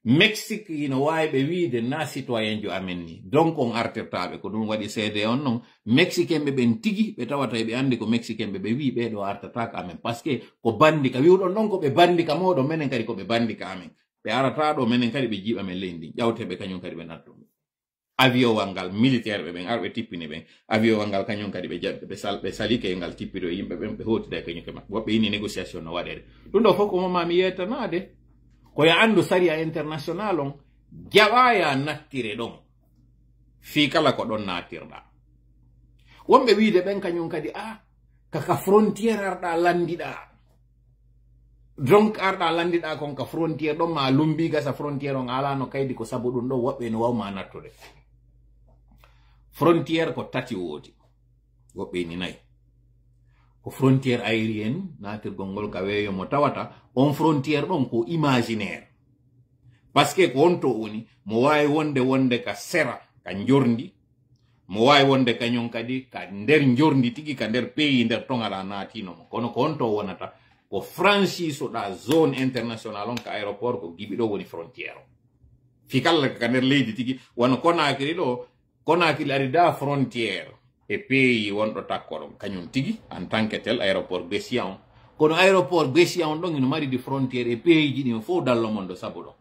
Mexique hino waawi ɓe wiide na citoyen jo amen ni. Donc on artirtaa ɓe. Ko ɗum waɗi seede on non. Mexicain ɓe ɓen tigi, ɓe tawata e ɓe anndi ko Mexicain ɓe, ɓe wii ɓee ɗo artataa ka amen. Parce que ko bandi ka wi'uɗon ɗon ko ɓe bandi ka mooɗon, menen kadi ko ɓe bandi ka amen. Ɓe arataa ɗo, menen kadi ɓe jiiɓa men leydi ndin. Ƴawtee ɓe kañum kadi ɓe nattu. Avion wal ngal, militaire ɓe ɓen, ar ɓe tippini ɓen. Avion wal ngal kañum kadi ɓe jaɓi, ɓe sal-, ɓe salike e ngal tippito e yimɓe ɓen, ɓe hootida e kañum ke maɓɓe. Woɓɓe inni négociation no waɗeede. Ɗum ɗo fof ko mo ma mi yeetanaade. Ko ya anndu sariya international on, jaɓaa ya nattire ɗon. Fii kala ko ɗon nattirɗaa. Wonɓe wiide ɓen kañum kadi, a, ka, ka frontière arɗaa lanndiɗaa. Donc arɗaa lanndiɗaa kon ka frontière ɗon ma lumbii gasa frontière on alaano kaydi ko sabu ɗum ɗon woɓɓe no waw ma nattude. Frontière ko tati woodi. Woɓɓe ni nayi. Ko frontière aérienne, naatirgol ngol ka weeyo mo tawata, on frontière ɗon ko imaginaire. Parce que ko on to woni, mo waawi wonde, wonde ka sera, ka njorndi, mo waawi wonde kañum kadi ka nder njorndi tigi, ka nder pays, nder toŋal a naatino mo. Kono ko on to wonata, ko franchisuɗaa zone international on ka aéroport, ko Gibi ɗo woni frontière o. Fii kala ka nder leydi tigi, wano Conakry ɗo, Conakry ari da frontière. e pays wonɗo takko ɗon, kañum tigi, en tant que tel, aéroport Brescia on. Kono aéroport Brescia on ɗon ino mari di frontière e pays ji ɗin fof dallo mon ɗo sabu ɗon.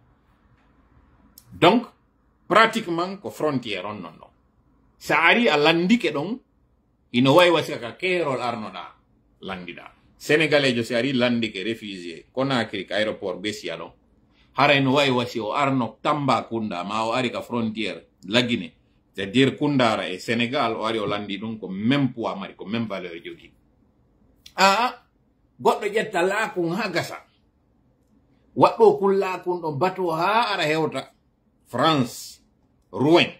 Donc, pratiquement ko frontière on non ɗon. Sa ari a landike ɗon, ino wayi wasi ka keerol arnoɗa, landiɗa. Sénégalejo si ari landike réfugié, Conakry ka aéroport Brescia ɗon, hara ino wayi wasi o arno Tambacounda, ma o ari ka frontière Laguiné, c'est-à-dire Koundara e Sénégal, o ari o landi ɗum, ko même poids mari, ko même valeur jogi. Aa, goɗɗo ƴetta laakun ha gasa. Waɗɗo kun laakun ɗon bato ha ara hewta France, Rouen.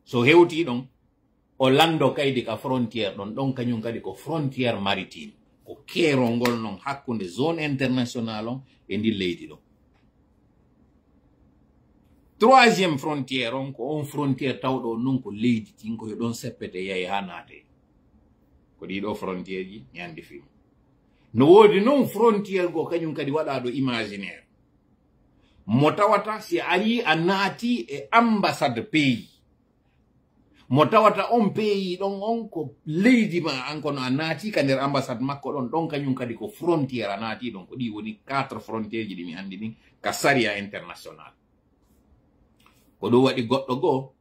So hewti ɗon, o lando kaydi ka frontière ɗon, ɗon kañum kadi ko frontière maritime. Ko keerol ngol non hakkunde zone international on e ndi leydi ɗon. Troisième frontière on, ko on frontière tawɗo on non ko leydi tin, ko yo ɗon seppete yahi ha naate. Ko ɗiɗo frontière ji, mi andi fim. No woodi non frontière go kañum kadi waɗaɗo imaginaire. Mo tawata si ari a naati e ambassade pays. Mo tawata on pays ɗon on ko leydi ma an, kono a naati ka nder ambassade makko ɗon, ɗon kañum kadi ko frontière a naati ɗon. Ko ɗi woni quatre frontière ji ɗi mi andi ɗin ka sariya international. Ko ɗum waɗi goɗɗo goo,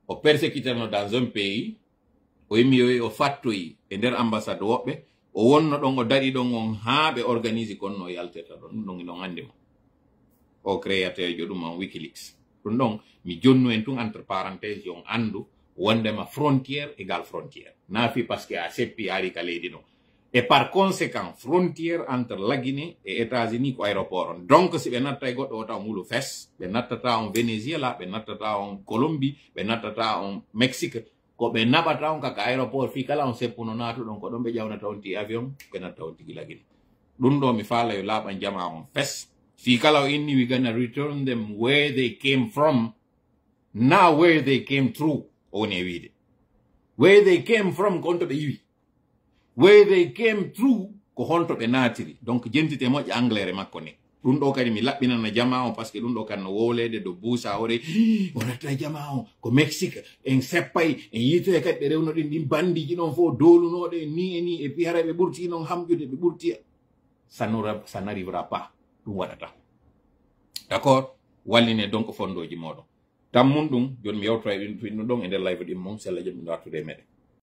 o persécuter no dans un pays, o immi o, o fattoyi e nder ambassade woɓɓe, o wonno ɗon, o daɗi ɗon on haa ɓe organise kon no yaltirta ɗon. Ɗum ɗon, ɗon andi mo. O créateur jo ɗum on Wikileaks. Ɗum ɗon, mi jonnu en tun entre parenthèse, yo on andu wondema frontière égal frontière. Na fi parce que a seppi ari ka leydi ɗon. Et par conséquent, frontière entre la Guinée et États-Unis ko aéroport on. Donc, si ɓe natta e goɗɗo o taw ngulu fes, ɓe nattata on Venezuela, ɓe nattata on Colombie, ɓe nattata on Mexique, ko ɓe naɓata on kaka aéroport, fii kala on seppuno naatuɗon, ko ɗon ɓe ƴawnata on ti avion, ɓe natta on tigi la Guinée. Ɗum ɗo mi faala yo laaɓan jamaa on fes. Fii kala o inni, we gonna return them where they came from, na where they came through, o woni e wiide. Where they came from, ko on to ɓe iwi. Where they came through, ko honto ɓe naatiri. Donc, jentite moƴƴa anglais makko ne. Ɗum ɗo kadi mi laɓɓinana jamaa on, parce que ɗum ɗo kan no wowleede do buusa ore, o natta jamaa on, ko Mexique, en seppay, en yiitoy kadi ɓe rewno ɗin, ɗin bandiji ɗon fof doolunooɗe en ni e ni, et puis haray ɓe ɓurti non hamƴude, ɓe ɓurti, ça n'arri-, ça n'arrivera pas, ɗum waɗata. D'accord? Walline donc fondooji mooɗon. Tammun ɗum, joni mi yewtoya ɗin, ɗin ɗon e nder live ɗin mon, sella jom mi artude e meɗen.